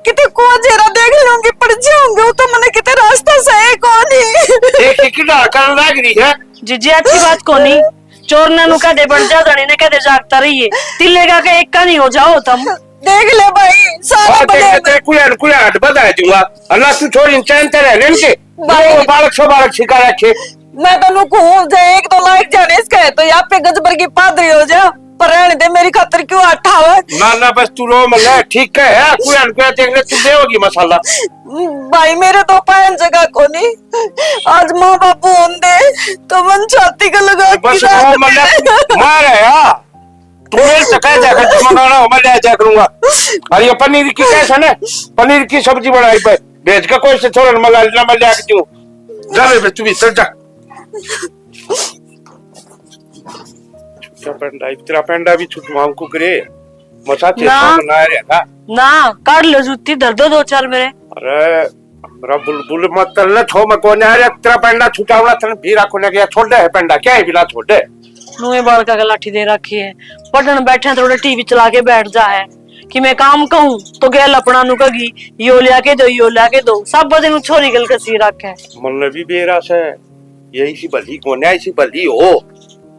किते कुआ जेरा देख लूंगी, पड़ जाऊंगी, वो तो मने किते रास्ता सही कोनी। देख, ये कितना कर लाग रही है। जीजी, अच्छी बात कोनी, चोर ना नुका दे बन जा, जाने ने कह दे जागता रहिए, तिल्ले का के एक का नहीं हो जाओ तुम। देख ले भाई, सारा और देख बने ले, तेरे कुया, कुया हट बता दूंगा। अल्लाह तू छोरी चैन ते रह लेन के। भाई। वो बालक सो बालक सिखा रखे। मैं तो नुकू हूँ, जे एक दो लाख जाने इसका है, तो यहाँ पे गजबर की पादरी हो जा, पर रहने दे, मेरी खातर क्यों हट आवे? ना, ना, बस तू रो मत, ठीक है, है, कुया, कुया देख ले, तू ले होगी मसाला। भाई, मेरे तो पायन जगह कोनी, आज माँ बापू होंदे, तो मन छाती का लगा बस के रो मत, मार है, हाँ। तू मेरे से कह जा कर, जमा गाना हो, मैं ले जा करूंगा। और ये पनीर की कैसे ना, पनीर की सब्जी बनाई पे, भेज के कोई से छोरन मंगा लेना, मैं ले आके दूं। जा बे, तू भीतर जा। क्या पेंडा, तेरा पेंडा भी छुटवाऊं कुकरे। मसा ते ना। ना रे ना। ना, काट लो जूती, धर दो दो चार मेरे। अरे, मेरा बुलबुल मत तलने छो, मैं कोने आ रे, तेरा पेंडा छुटावना, तने भी राखो ने गया, छोड़ दे है पेंडा, क्या है बिना छोड़ दे। नुए बालका के लाठी दे रखी है, पढ़न बैठे थोड़ा टीवी चला के बैठ जा है। कि मैं काम कहूँ तो गैल अपना नु कगी, यो लिया के दो, यो लिया के दो, सब दिन छोरी गल कसी रखे। मन भी बेरा से, ये इसी भली कोने, इसी भली हो,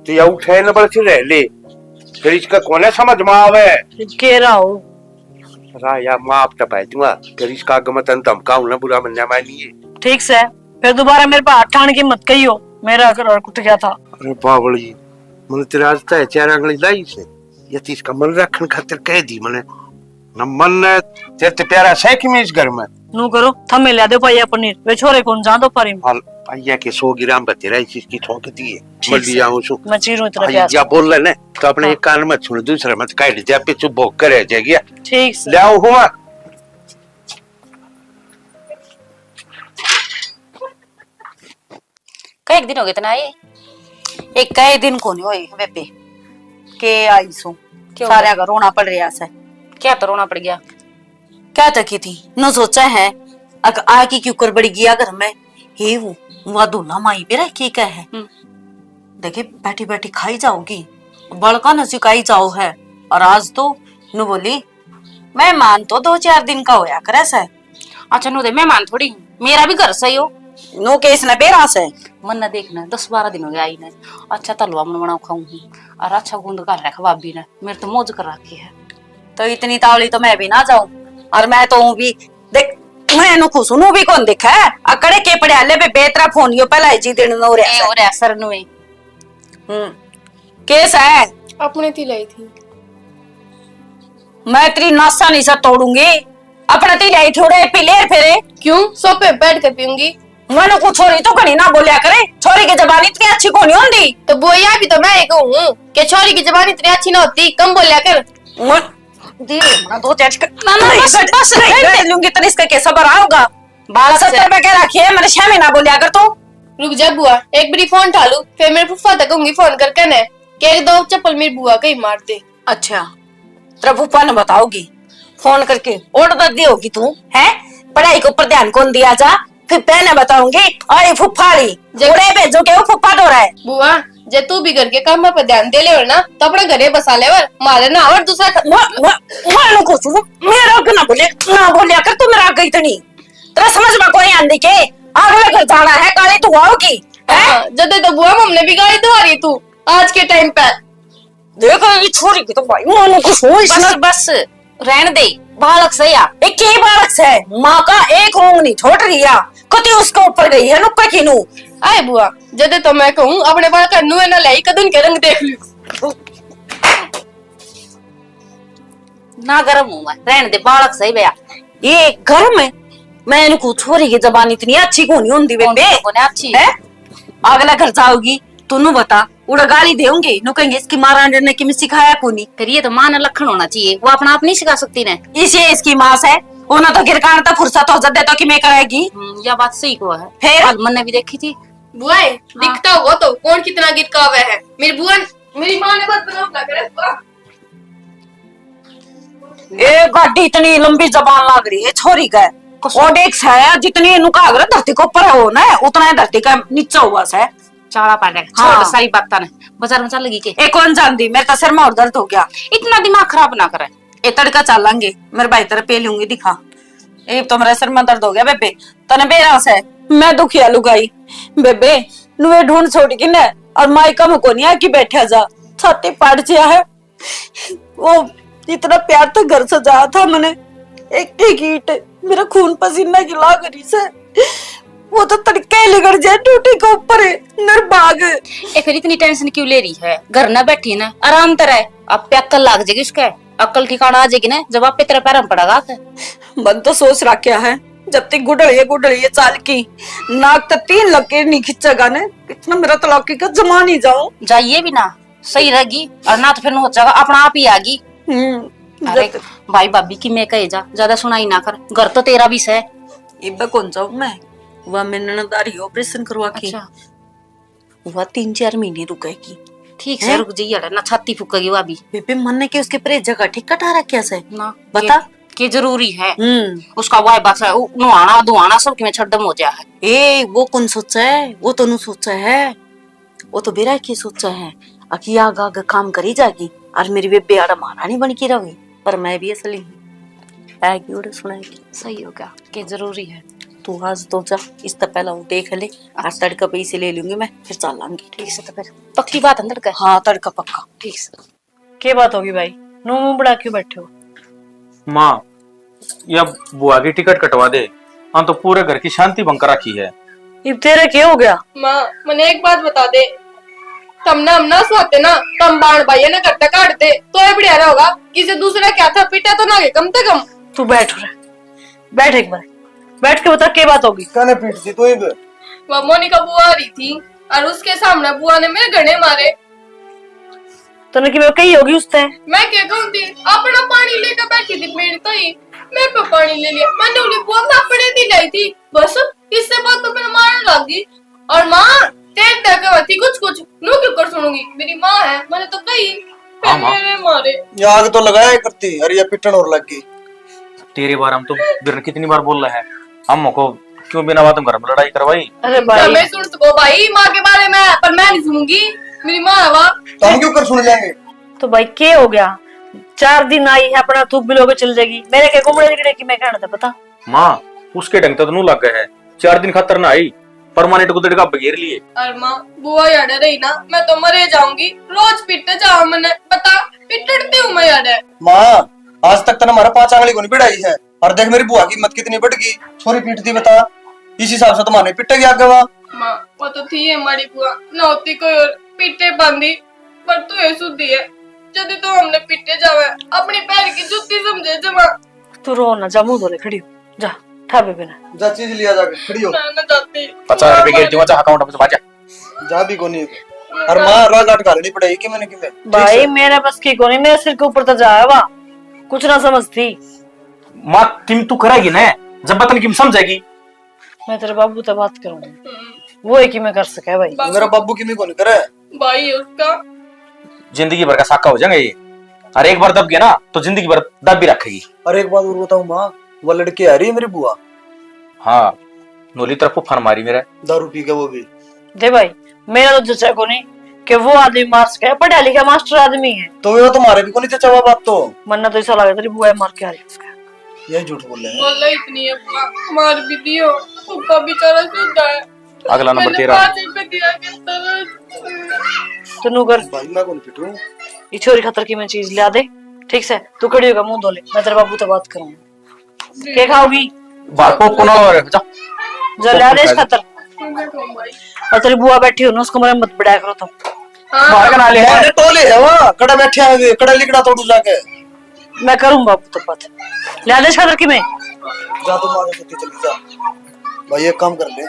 तो या उठे न बल से रह ले, फिर इसका कोने समझ में आवे। के रहा हो? रा या माफ तो पाई दूंगा, फिर इसका आगे मैं तन धमकाऊं ना, बुरा मन्ना मानिए। ठीक से, फिर दोबारा मेरे पे हाथ ठान के मत कहियो, मेरा घर कुट गया था। अरे बावली, मैंने तेरे आज तय चार आंगली लाई से, ये तीस का मन रखन खातिर कह दी मैंने। न मन ने तेरे ते प्यारा से कि मैं इस घर में। नू करो, थमे ल्या दो पाइया पनीर, वे छोरे कौन जान दो पारी में। हाल पाइया के सौ ग्राम बतेरा इस चीज की ठोक दी है। ठीक मर से। लिया हूँ सु। मैं चीरूं इतना आई प्याज। या बोल ले ने, तो अपने हाँ। एक कान में सुन, दूसरे में तो काट दिया, पीछे भोग करे जाएगी। ठीक से। ले आओ हुआ। कई दिन हो गए तना आए? एक कई दिन कोनी होए बेबे, के आई सू। क्यों? सारे का रोना पड़ रहा से। क्या तो रोना पड़ गया? क्या तो की थी, नो सोचा है, अक आ की क्यों कर बड़ी गया घर में। हे वो, वो दूल्हा माई पे रह के क्या है? हम्म। देखे, बैठी बैठी खाई जाओगी, बड़का न सिखाई जाओ है। और आज तो नु बोली, मेहमान तो दो चार दिन का होया करे से। अच्छा, नु दे मेहमान थोड़ी, मेरा भी घर सही हो। नु के इसने बेरा से। मन न देखना, दस बारह दिन हो गया आई ने। अच्छा, तलवा मन बनाओ खाऊं हूँ। और अच्छा गूंद कर रखा भाभी ने, मेरे तो मौज कर रखी है। तो इतनी तावली तो मैं भी ना जाऊं। और मैं तो हूँ भी, देख, मैं नु खुश हूँ, नु भी कौन देखा है? अकड़े के पड़े हाले बे, बेतरा फोन यो पहला ही जी दिन नो रे। ए, हो रहा सर नुए। हम्म। केस है? अपने ती लाई थी। मैं तेरी नासा नहीं सा तोड़ूंगी। अपने ती लाई थी, उड़े पी ले फेरे। क्यों? सोफे पे बैठ के पीऊंगी। मैंने को छोरी तो घणी ना बोलिया करे। छोरी की जबान इतनी अच्छी कोनी होंदी। तो बोया भी तो मैं एक हूँ कि छोरी की जबान इतनी अच्छी ना होती, कम बोलिया कर। मैं दी ना दो चार ना, ना, नहीं, बस, बस, नहीं, नहीं, नहीं। लूंगी तो इसका कैसा भरा होगा? बालक से। सत्तर पे कह रखी है, मैंने छह महीना बोलिया कर तू। रुक जा बुआ, एक बारी फोन उठा लूं, फिर मेरे फूफा तक कहूंगी फोन करके ने, कह दो चप्पल मेरी बुआ कहीं मार दे। अच्छा, तेरा फूफा ने बताओगी, फोन करके order दे दी होगी तू, हैं? पढ़ाई के ऊपर ध्यान कौन दिया जा, फिर पहले बताऊंगी। और ये फूफा री, जब उड़े भेजो के वो फूफा तो रहा है। बुआ, जे तू भी घर के काम पे ध्यान दे ले ना, तो अपने घरे बसा ले, मारे ना और दूसरा ख- मैं, मैं, मैं कुछ मेरा आगे ना बोले, ना बोलिया कर तू मेरा आगे इतनी। तेरा समझ में कोई आंदी के? अगले घर जाना है, गाली दुआओगी, हैं? हाँ, जदे तो बुआ हमने भी गाली दुआ रही तू आज के टाइम पे। देख, ये छोरी की तो भाई, मानो कुछ हो बस, इसने। बस, रहन दे, बालक से या। ए, के बालक से? माँ का एक रोंग नहीं छोड़ रही या। कति उसके ऊपर गई है, नुक्का की नू। आए बुआ, जदे तो मैं कहूँ, अपने बालक का नुए ना लाई, कदन के रंग देख लियो। ना गरम हूँ मैं, रहन दे, बालक सही भैया। ये घर में मैं इनको छोरी की जबान इतनी अच्छी कोनी होंदी कौन बेबे। सी कोनी अच्छी? है? अगला घर जाओगी, तू नु बता, उड़ा गाली देंगे, नु कहेंगे, "इसकी माँ रांडे ने किमें सिखाया कोनी।" फिर ये तो माँ ने लक्षण होना चाहिए, वो अपना आप नहीं सिखा सकती ने। इसे इसकी माँ से, उन्हें तो गिरकान तक फुर्सत हो जाते तो किमें करेगी। हम्म, या बात सही को है। फिर? कल मैंने भी देखी थी। बुआ, हाँ। दिखता हुआ तो कौन कितना गीत गावे है। मेरी बुआ, मेरी माँ ने बहुत बदनाम ना करे बुआ। ए गाड़ी इतनी लंबी जबान लाग रही है छोरी का। कसम। और देख साया जितनी नुका अगर धरती के ऊपर हो ना, उतना ही धरती का नीचे हुआ से। चाला पा जाएगा। हाँ। छोड़ सारी बात ने। बाजार में चल लगी के? ए कौन जानती, मेरे तो सिर में और दर्द हो गया। इतना दिमाग खराब ना करे। ए तड़का चालांगे, मेरे भाई तेरे पे लूंगी दिखा। ए तो मेरा सिर में दर्द हो गया बेबे, तने बेरा से। मैं दुखिया लुगाई बेबे, नुए ढूंढ छोड़ के ना और मायका में कोनी आके बैठा जा, छाती पाट जिया है। वो इतना प्यार तो घर सजाया था मैंने, एक एक ईंट मेरा खून पसीना की लाग रही से। वो तो तड़के लिगड़ जाए टूटी के ऊपर, निर्भाग। ए, फिर इतनी टेंशन क्यों ले रही है? घर ना बैठी ना, आराम तो रह। आप पे अक्ल लाग जाएगी उसके, अक्ल ठिकाना आ जाएगी ना, जब आप पे तेरा पैर में पड़ेगा के। मन तो सोच रखा है, जब तक गुडल ये गुडल ये चाल की नाक तो तीन लकीर नहीं खींचेगा ने, इतना मेरा तलाकी का जमा नहीं जाओ। जाइए भी ना, सही रहेगी, और ना तो फिर हो जाएगा, अपना आप ही आगी। हम्म, अरे जब भाई भाभी की मैं कहे जा, ज्यादा सुनाई ना कर, घर तो तेरा भी सै। इब्बे कौन जाऊं मैं, वह मैंने ननदारी ऑपरेशन करवा के। अच्छा। वह तीन चार महीने रुकेगी। ठीक से हैं? रुक जाइए, ना छाती फूकेगी वह भी। बेबे, मन्ने के उसके परे जगह ठीक कटा रखा से? ना। बता। के, के जरूरी है? हम्म। उसका वाई बस है, उ-, नुहाना, धुआना सब में छड्डम हो जा है। ए, वो कौन सोचा है? वो तो नु सोचा है। वो तो बेरा की सोचा है। अकी आग आग काम करी जागी, और मेरी बेबे आड़ा महारानी बन के रहोगी, पर मैं भी असली हूँ। आएगी उड़े सुनाएगी। सही हो गया, के जरूरी है। तू आज तो जा, इससे पहला वो देख ले, आज तड़का पे इसे ले लूंगी मैं, फिर चल लांगी। ठीक से, तो फिर पक्की बात है तड़का? हाँ, तड़का पक्का। ठीक से। के बात होगी भाई, नू मुंह बना क्यों बैठे हो? माँ, या बुआ की टिकट कटवा दे, हम तो पूरे घर की शांति भंग कर रखी है। इब तेरे के हो गया? माँ, मने एक बात बता दे, तमने हम ना सुहाते ना, तम बाण भाई ने घर तक काट दे, तो ये बढ़िया रहोगा। किसी दूसरा क्या था, पीटा तो ना गए कम से कम। तू बैठ रे, बैठ एक बार, बैठ के बता के बात होगी। कने पीट दी तू इब? वो मोनिका बुआ आ रही थी और उसके सामने बुआ ने मेरे घने मारे। तने की मैं कही होगी उसते? मैं क्या कहूँ थी, अपना पानी लेकर बैठी थी पीण तो ही, मेरे पे पानी ले लिया। मैंने उन्हें बुआ मैं अपने दी लाई थी, बस इससे बात तो मैंने मारने लग गई। और माँ, तेरे तक थी कुछ कुछ, नू क्यों कर सुनूंगी, मेरी माँ है, मैंने तो कही, फिर हाँ, माँ। मेरे मारे। ये आग तो लगाया ही करती, अरे ये पिटन और लग गई। तेरे बारे में तो बिरन कितनी बार बोल रहा है, हम को क्यों बिना बात में घर में लड़ाई करवाई? अरे भाई। मैं सुन सको भाई माँ के बारे में, पर मैं नहीं सुनूंगी, मेरी माँ है वहाँ। तो हम क्यों कर सुन जाएंगे? तो भाई के हो गया, चार दिन आई है, अपना थूक बिलो के चल जाएगी, मेरे के गुमड़े निकले की मैं कहना था, बता। माँ, उसके ढंग तो नू लग गए है, चार दिन खातर ना आई, परमानेंट गुदड़ का बगेर लिए। और माँ, बुआ याडे रही ना, मैं तो मरे जाऊंगी। रोज पीटे जाओ मने, बता, पिटती हूँ मैं याडे। माँ, आज तक तने हमारा पांच आंगली को नहीं पिटाई है, और देख मेरी बुआ की हिम्मत कितनी बढ़ गई, छोरी पीट दी बता। इस हिसाब से तो माने पिटेगी आगे वा। माँ, वो तो थी है माड़ी बुआ, ना होती कोई और पीटे बांधी, पर तू ये सुधी है, जदी तो हमने पीटे जावे, अपनी पैर की जूती समझे जमा। तू रो ना, जा मुंह धो ले, खड़ी हो, जा, ठा बेबे ने। जा चीज लिया जाके, खड़ी हो। मैं ना जाती। पचास रुपए गिर दूंगा, जा अकाउंट में से बाजा। जा भी कोनी। और माँ राह घाट घालनी पड़ेगी कि मैंने कि मैं। भाई, मेरे बस की कोनी, मेरे सिर के ऊपर तो जाए वा, कुछ ना समझती। माँ, किम तू करेगी ना, जब बतन किम समझेगी। मैं तेरे बाबू तै बात करूंगी, वो है कि मैं कर सके भाई। बाबू। मेरा बाबू किमी कोनी करे। भाई है उसका। जिंदगी भर का साका हो जाएंगे ये, और एक बार दब गया ना तो जिंदगी भर दब भी रखेगी। और एक बात और बताऊं माँ, वो लड़की आ रही है मेरी बुआ। हाँ, नोली तरफ फन मारी मेरे। दारू पी के वो भी। दे भाई, मेरा तो जचा कोनी कि वो आदमी मार सके, पढ़ा लिखा मास्टर आदमी है। तो वो तुम्हारे भी कोनी जचा बात तो। मन्ना तो ऐसा लगे तेरी बुआ मार के आ रही है उसका। यही झूठ बोल रहे हैं। बोले इतनी है, मार भी दियो, फूफा बेचारा सुधा है। अगला नंबर मैंने तेरा। पाँच रुपए दिया करता था। तू नू कर। भाई, मैं कौन पिटूं? ये छोरी खातर की मैं चीज ला दे, ठीक से? तू खड़ी होकर मुंह धो ले, मैं तेरे बाबू से बात करूंगी। के खाओगी? बात को कोना और जा। जा, ला दे इस खातर। और तेरी बुआ बैठी हो ना, उसको मरे मत बढ़ाया करो तुम। हाँ। बाहर का ना ले। अरे टोले है वहाँ, कड़ा बैठे हैं, कड़ा लिकड़ा तोड़ू जाके। मैं करूँ बाबू तो बात। ले आ दे छात्र की मैं। जा तू मारो छुट्टी चली जा। भाई एक काम कर ले।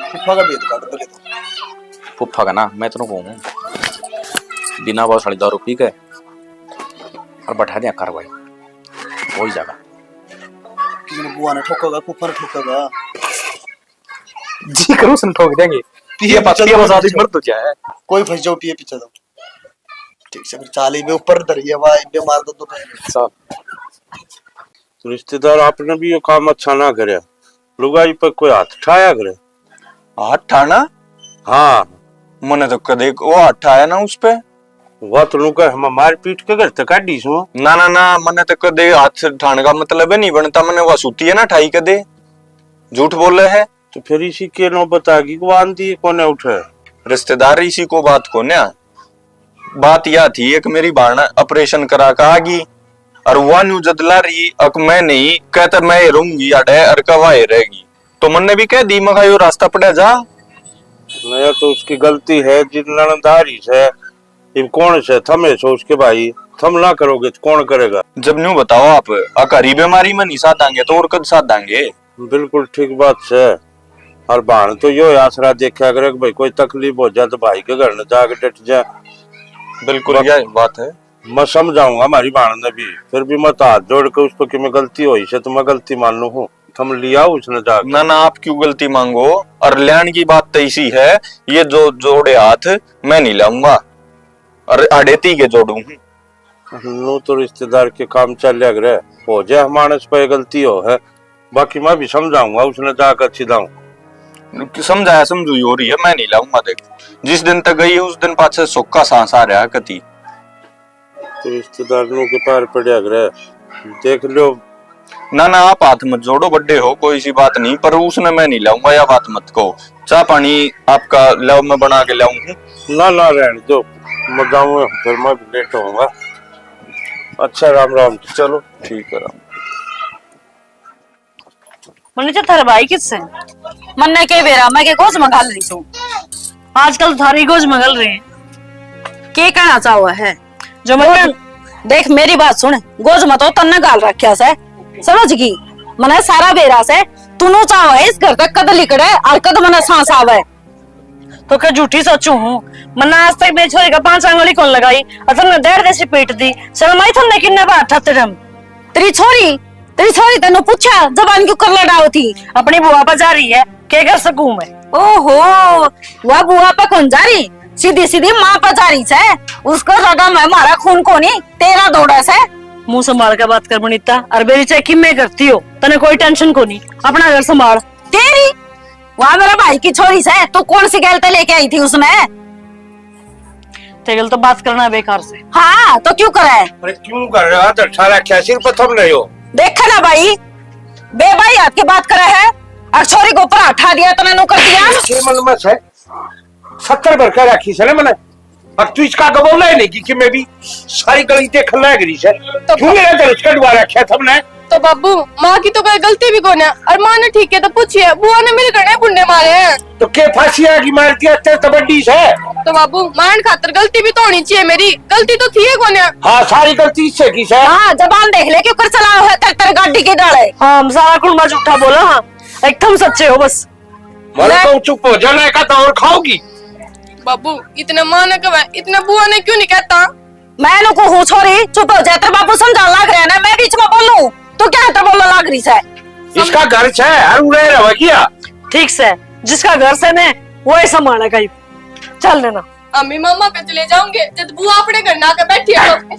फूफा का भेद काट पहले तो। फूफा का ना, मैं तेरे को कहूँ। बिना बात साली दारू पी के और बैठा दिया कार्रवाई। वही जागा। किसी ने बुआ ने ठोकेगा, फूफा ने ठोकेगा। जी करो उसने ठोक देंगे। पिए ये बात पीछे पिए जाओ, बजा दी पीछे। मर्द हो जाए। कोई फंस जाओ, पिए पीछे जाओ। ठीक से फिर चाली भी ऊपर धरी है, भाई, बीमार तो, तो चल। तो रिश्तेदार, आपने भी ये काम अच्छा ना करया, लुगाई पे कोई हाथ ठाया करे। हाथ ठाना? हाँ। मने तो कदे वो हाथ ठाया ना उस पे। वह तो लुगाई हम मार पीट के घर तक काढ़ी सो। ना, ना, ना, मने तो कदे हाथ ठाने का मतलब है नहीं बनता, मने वह सूती है ना ठाई कदे। झूठ बोले है। तो फिर इसी के नौबत आ गई, को आंधी कोने उठे। रिश्तेदार इसी को बात कोने। बात या थी, एक मेरी भाण ऑपरेशन करा के आ गई, और वा न्यू जदला रही, अक मैं नहीं, कहते मैं ही रहूंगी अड़े, अर कवा ही रहेगी। तो मन्ने भी कह दी, मखा यो रास्ता पड़ा जा। नया तो उसकी गलती है, जिन नणदारी से, इब कौन से थमे सो उसके भाई, थम ना करोगे तो कौन करेगा? जब न्यू बताओ आप, अक हरी बीमारी में नहीं साधांगे तो और कद साधांगे? बिल्कुल ठीक बात से। और भाण तो यो आसरा देखा करे कि भाई कोई तकलीफ हो जाए तो भाई के घर न जाके डट जाए। बिल्कुल बस। यही बात है। मैं समझाऊंगा हमारी भाण ने भी, फिर भी मैं तो हाथ जोड़ के उसको कि मैं गलती हुई से तो मैं गलती मानू हूँ, तुम लियाओ उसने जाके। ना, ना, आप क्यों गलती मांगो? और ल्याण की बात तो इसी है, ये जो जोड़े हाथ मैं नहीं लाऊंगा, और अड़े ती के जोड़ू हूँ। न्यू तो रिश्तेदार के काम चल्या करे, हो जाए मानस पे गलती हो है, बाकी मैं भी समझाऊंगा उसने जाकर अच्छी दाऊं। समझाया समझुई हो रही है, मैं नहीं लाऊंगा। देख, जिस दिन तक गई है, उस दिन पाछे सुख का सांस आ रहा है कति। तो रिश्तेदारों के पार पड़या करे, देख लो। ना, ना, आप हाथ मत जोड़ो, बड्डे हो, कोई सी बात नहीं, पर उसने मैं नहीं लाऊंगा, या बात मत कहो। चाय पानी आपका लाओ, मैं बना के लाऊं हूँ। ना, ना, रहने दो, मैं जाऊंगा, फिर मैं लेट होऊंगा। अच्छा, राम राम। चलो, ठीक है, राम। मन्ने तो थारे भाई किस से? मन्ने के बेरा, मैं के गोज में घाल रही सू। आजकल तो थारी गोज में घाल रहे हैं। के कहना चाहो है? जो मैं गोज, देख मेरी बात सुन, गोज में तो तन्ने घाल रखा से, समझ गई? मन्ने सारा बेरा से, तू नु चाहो है इस घर तक कद लिकड़े और कद मन्ने सांस आवे। तो क्या झूठी सोचू हूँ? मन्ने आज तक मेरी छोरी का पांच आंगली कौन लगाई? और तन्ने डेढ़ जैसी पीट दी। शर्म आई तन्ने किन्ने बार ठाते हम? तेरी छोरी, तेरी छोरी तन्ने पूछा, जबान क्यों कर लड़ाओ थी? अपनी बुआ पर जा रही है, के कर सकूं मैं? ओहो, वह बुआ पे कौन जा रही? सीधी सीधी माँ पे जा रही से। उसको रगा में हमारा खून कोनी, तेरा दौड़ा से। मुंह संभाल के बात कर बनीता, और मेरी चाहे किम्मे करती हो, तने कोई टेंशन कोनी, अपना घर संभाल। तेरी, वहाँ मेरा भाई की छोरी से, तू कौन सी गैल ते लेके आई थी उसने? तेरे गल तो बात करना बेकार से। हाँ, तो क्यों करे? अरे क्यों कर रहा है? अच्छा रखा सिर पर थम नहीं हो। देखे ना भाई, बेबाई हाथ की बात करे है, और छोरी के ऊपर हाथ उठा दिया, तने नु कर दिया। ये मन में से सत्तर भर कर रखी से ना मने, और तू इसका गबोला ही नहीं कि, कि मैं भी सारी गली देखने लग रही से। तो क्यों मेरा धनुष कटवा रखा थमने? तो बाबू, माँ की तो कोई गलती भी कोन्या, और माँ ने ठीक है तो पूछिए, बुआ ने मेरे घणे बुंडे मारे हैं। तो के फांसी आगी मार दिया, तेरे तो बड्डी से। तो बाबू, मारण खातर गलती भी तो होनी चाहिए मेरी, गलती तो थी है कोन्या। हाँ, सारी गलती इससे की से। हाँ, जबान देख ले, क्यों कर चलाओ है, तर तर गाड़ी के डाले। हाँ, हम सारा कुंबा झूठा बोला, हाँ, एकदम सच्चे हो बस। मैं मैं कहूँ चुप हो जा, ना कहता और खाओगी। बाबू, इतने माँ ने कहे, इतने बुआ ने क्यों नहीं कहता? मैं नु कहूँ छोरी, चुप हो जा, तेरे बाबू समझाने लग रहे हैं ना, मैं बीच में बोलूं? तू क्या तेरे बोलने लग रही से? इसका घर से हर उड़े रहे किया। ठीक से, जिसका घर से ने, वो ही संभालेगा। चल लेना। अम्मी मामा पे चले जाऊंगे, जब बुआ अपने घर ना आके बैठी है तो।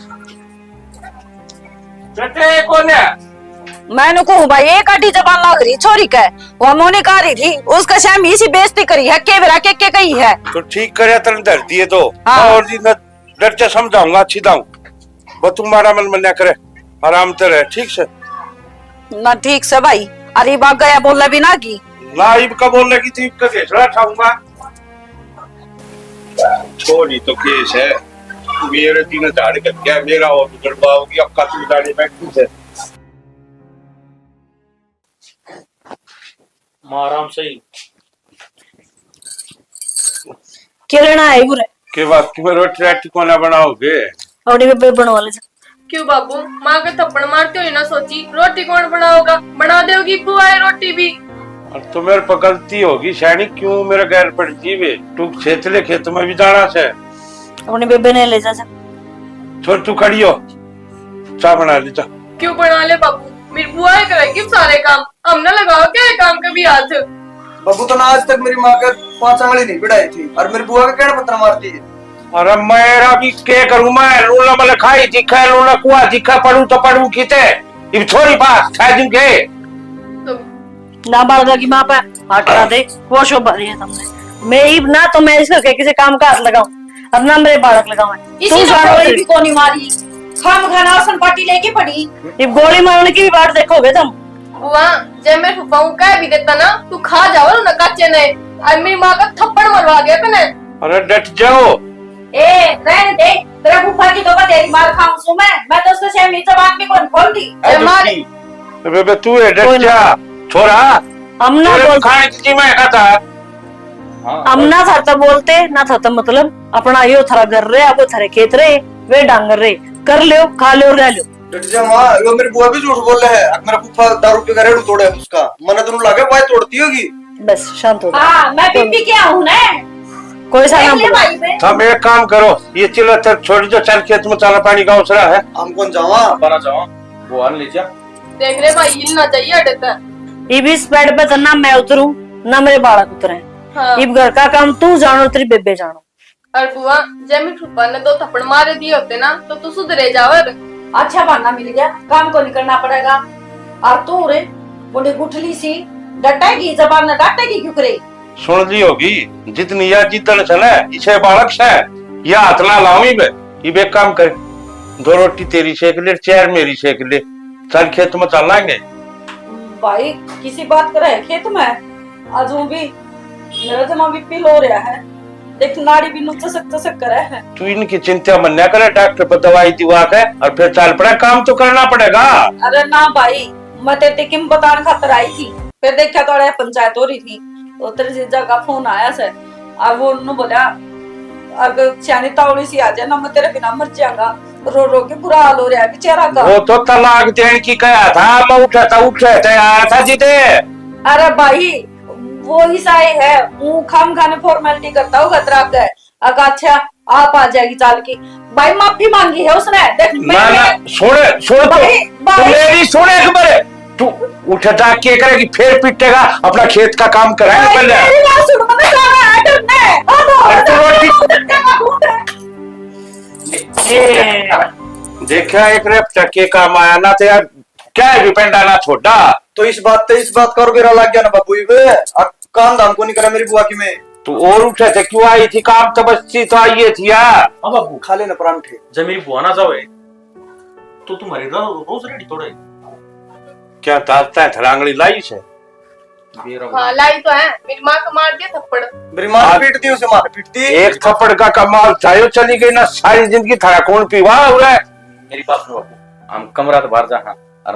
बेटे, ये कौन है? मैं नु कहूँ भाई, एक आधी जबान लाग रही छोरी के। वो मोनी कह रही थी, उसका श्याम इसी बेइज्जती करी है, के बेरा के, के कही है। तो ठीक करे, तन धर दिए तो। हाँ। और दिन डर के समझाऊंगा, अच्छी दाऊं। बस तू मारा मन मन्या करे, आराम ते रहे, ठीक से? ना ठीक से भाई, अरे बाग गया बोले भी ना की। ना इब का बोलेगी तो इब का घेसड़ा ठाऊंगा। छोरी तो केस है, मेरे तीन झाड़ कर गया, मेरा और गड़बाओगी, अब का तू जाने बैठी से। माँ आराम से ही। के लेना है बुरे? के बात की रोटी राटी कोना बनाओगे? अपनी बेबे बनवा ले जा। क्यों बाबू, माँ के थप्पड़ मारते हो ना सोची, रोटी कौन बनाओगा? बना देगी बुआ ये रोटी भी। और तो मेरे पर गलती होगी सैनी, क्यों मेरे गैर पड़ जी वे? तू खेत ले, खेत में भी जाना से। अपनी बेबे ने ले जा, जा। छोड़, तू खड़ी हो, चाय बना ले जा। क्यों बना ले बाबू, मेरी बुआ ही करेगी सारे काम, हम ना लगाओ क्या ये काम कभी हाथ। बाबू तो ना आज तक मेरी माँ के पांच आंगली नहीं बढ़ाई थी और मेरी बुआ का कहना पत्थर मारती है। अरे मेरा भी के करूं मैं, लूला मल खाई दिखे, लूला कुआ दिखे, पढ़ू तो पढ़ू किते, इब छोरी बात खा दूंगे। तो ना बालका की माँ पे हाथ ना दे, वो शोभा रही है तुमने। मैं इब ना तो मैं इसका किसी काम का हाथ लगाऊं, अब ना मेरे बालक लगावे। इसी तू ने जानो गोली रे। भी कोनी मारी, खाम खाना आसन पार्टी लेके पड़ी। इब गोली मारने की भी बाट देखोगे तुम। बुआ, जे मैं फुफा हूँ कह भी देता ना, तू खा जाओ ना काचे ने। और मेरी माँ का थप्पड़ मरवा गया तने। अरे डट जाओ। ए, रहने दे, तेरा फूफा की तो बतेरी मार खाऊं सू मैं। मैं तो उसके सामने जबान भी कौन खोलती। ए, जबान। अबे, बे, तू है, डट जा, छोरा। हम ना तेरे बोल- खाने की मैं कहता। हाँ। हम ना था तो बोलते, ना था तो मतलब, अपना यो थारा घर रे, अब थारे खेत रे, वे डांगर रे, कर लियो, खा लियो, रह लियो। डट जा माँ, यो मेरी बुआ भी झूठ बोले है। अब मेरा फूफा दारू पी कर रेड़ू तोड़े है उसका। मने तो नु लगे, भाई तोड़ती होगी। बस, शांत हो जा। हाँ, मैं पीपी क्या हूँ ना? कोई सा देख ना ले बोलो। भाई पे। हम एक काम करो, ये चिल्ला चल, छोड़ दो, चल खेत में चारा पानी का उसरा है। हम कौन जावा? बना जावा, वो आन ले जा। देख ले भाई, हिलना चाहिए अड्डे तक। इब इस बेड पे तो ना मैं उतरूं, ना मेरे बालक उतरे। हाँ। इब घर का काम तू जानो, तेरी बेबे जानो। और बुआ, जय मेरे फूफा ने दो थप्पड़ मारे दिए होते ना, तो तू सुधरे जावर। अच्छा बहाना मिल गया, काम को नहीं करना पड़ेगा। और तू रे, बूढ़ी गुठली सी, डटेगी, जबान न डांटेगी क्यों करे? सुन ली होगी, जितनी या जिद्दन से ना, इसे बालक से या हाथ ना लाऊं इब। इब एक काम कर, दो रोटी तेरी सेक ले, चार मेरी सेक ले, चल खेत में चलांगे। भाई, किसी बात करे है खेत में? आज वो भी मेरा जमा बीपी लो रहा है, देख नाड़ी भी नु चसक चसक करे है। तू इनकी चिंता मन्या करे, डॉक्टर पर दवाई दिवा के और फिर चल पड़ा, काम तो करना पड़ेगा। अरे ना भाई, मैं तेरे किम बताने खातर आई थी, फिर देखा तो अड़े पंचायत हो रही थी, तो तेरे जीजा का फोन आया से, और वो उन्होंने बोला, अगर सियानी तावड़ी सी आ जाए ना, मैं तेरे बिना मर जाऊंगा। रो रो के बुरा हाल हो रहा है बेचारा का। वो तो तलाक देने की कहा था, मैं उठा था, उठा था, आया था जी दे। अरे भाई, वो ही साए है, वो खाम खाने फॉर्मेलिटी करता होगा तेरा के। अगर अच्छा, आप आ जाएगी चाल की। भाई, माफी मांगी है उसने। देख, मैं, ना, ना, मैं सुन, सुन तू, भाई, तू भाई। मेरी सुन एक बार। तू उठा था, के करेगी, फिर पिटेगा, अपना खेत का काम कराएंगे भाई, पहले। मेरी बात सुन, मैंने कहा है, डरना है। अब और तू रोटी देखा एक रेप टके काम आया ना, तो यार, क्या है भी पेंडा ना छोड़ा। तो इस बात ते इस बात का और बेरा लग गया ना बाबू, इब अब काम धाम को नहीं करा मेरी बुआ की मैं। तू और उठे थे, क्यों आई थी? काम तो बस सी तो आई थी यार। हाँ बाबू, खा लेना परांठे। जब मेरी बुआ ना जावे, तो तुम्हारी रो-, रोज रेडी तोड़े। क्या ताकता है, थड़ांगड़ी लाई से? हाँ, लाई तो है। मेरी माँ का मार दिया थप्पड़। मेरी माँ ने पीट दी उसे, माँ ने पीट दी। एक थप्पड़ का कमाल था, यो चली गई ना, सारी जिंदगी थारा कौन पीवा हो रहा है? मेरी बात सुनो बाबू, हम कमरा तो बाहर जा, हाँ।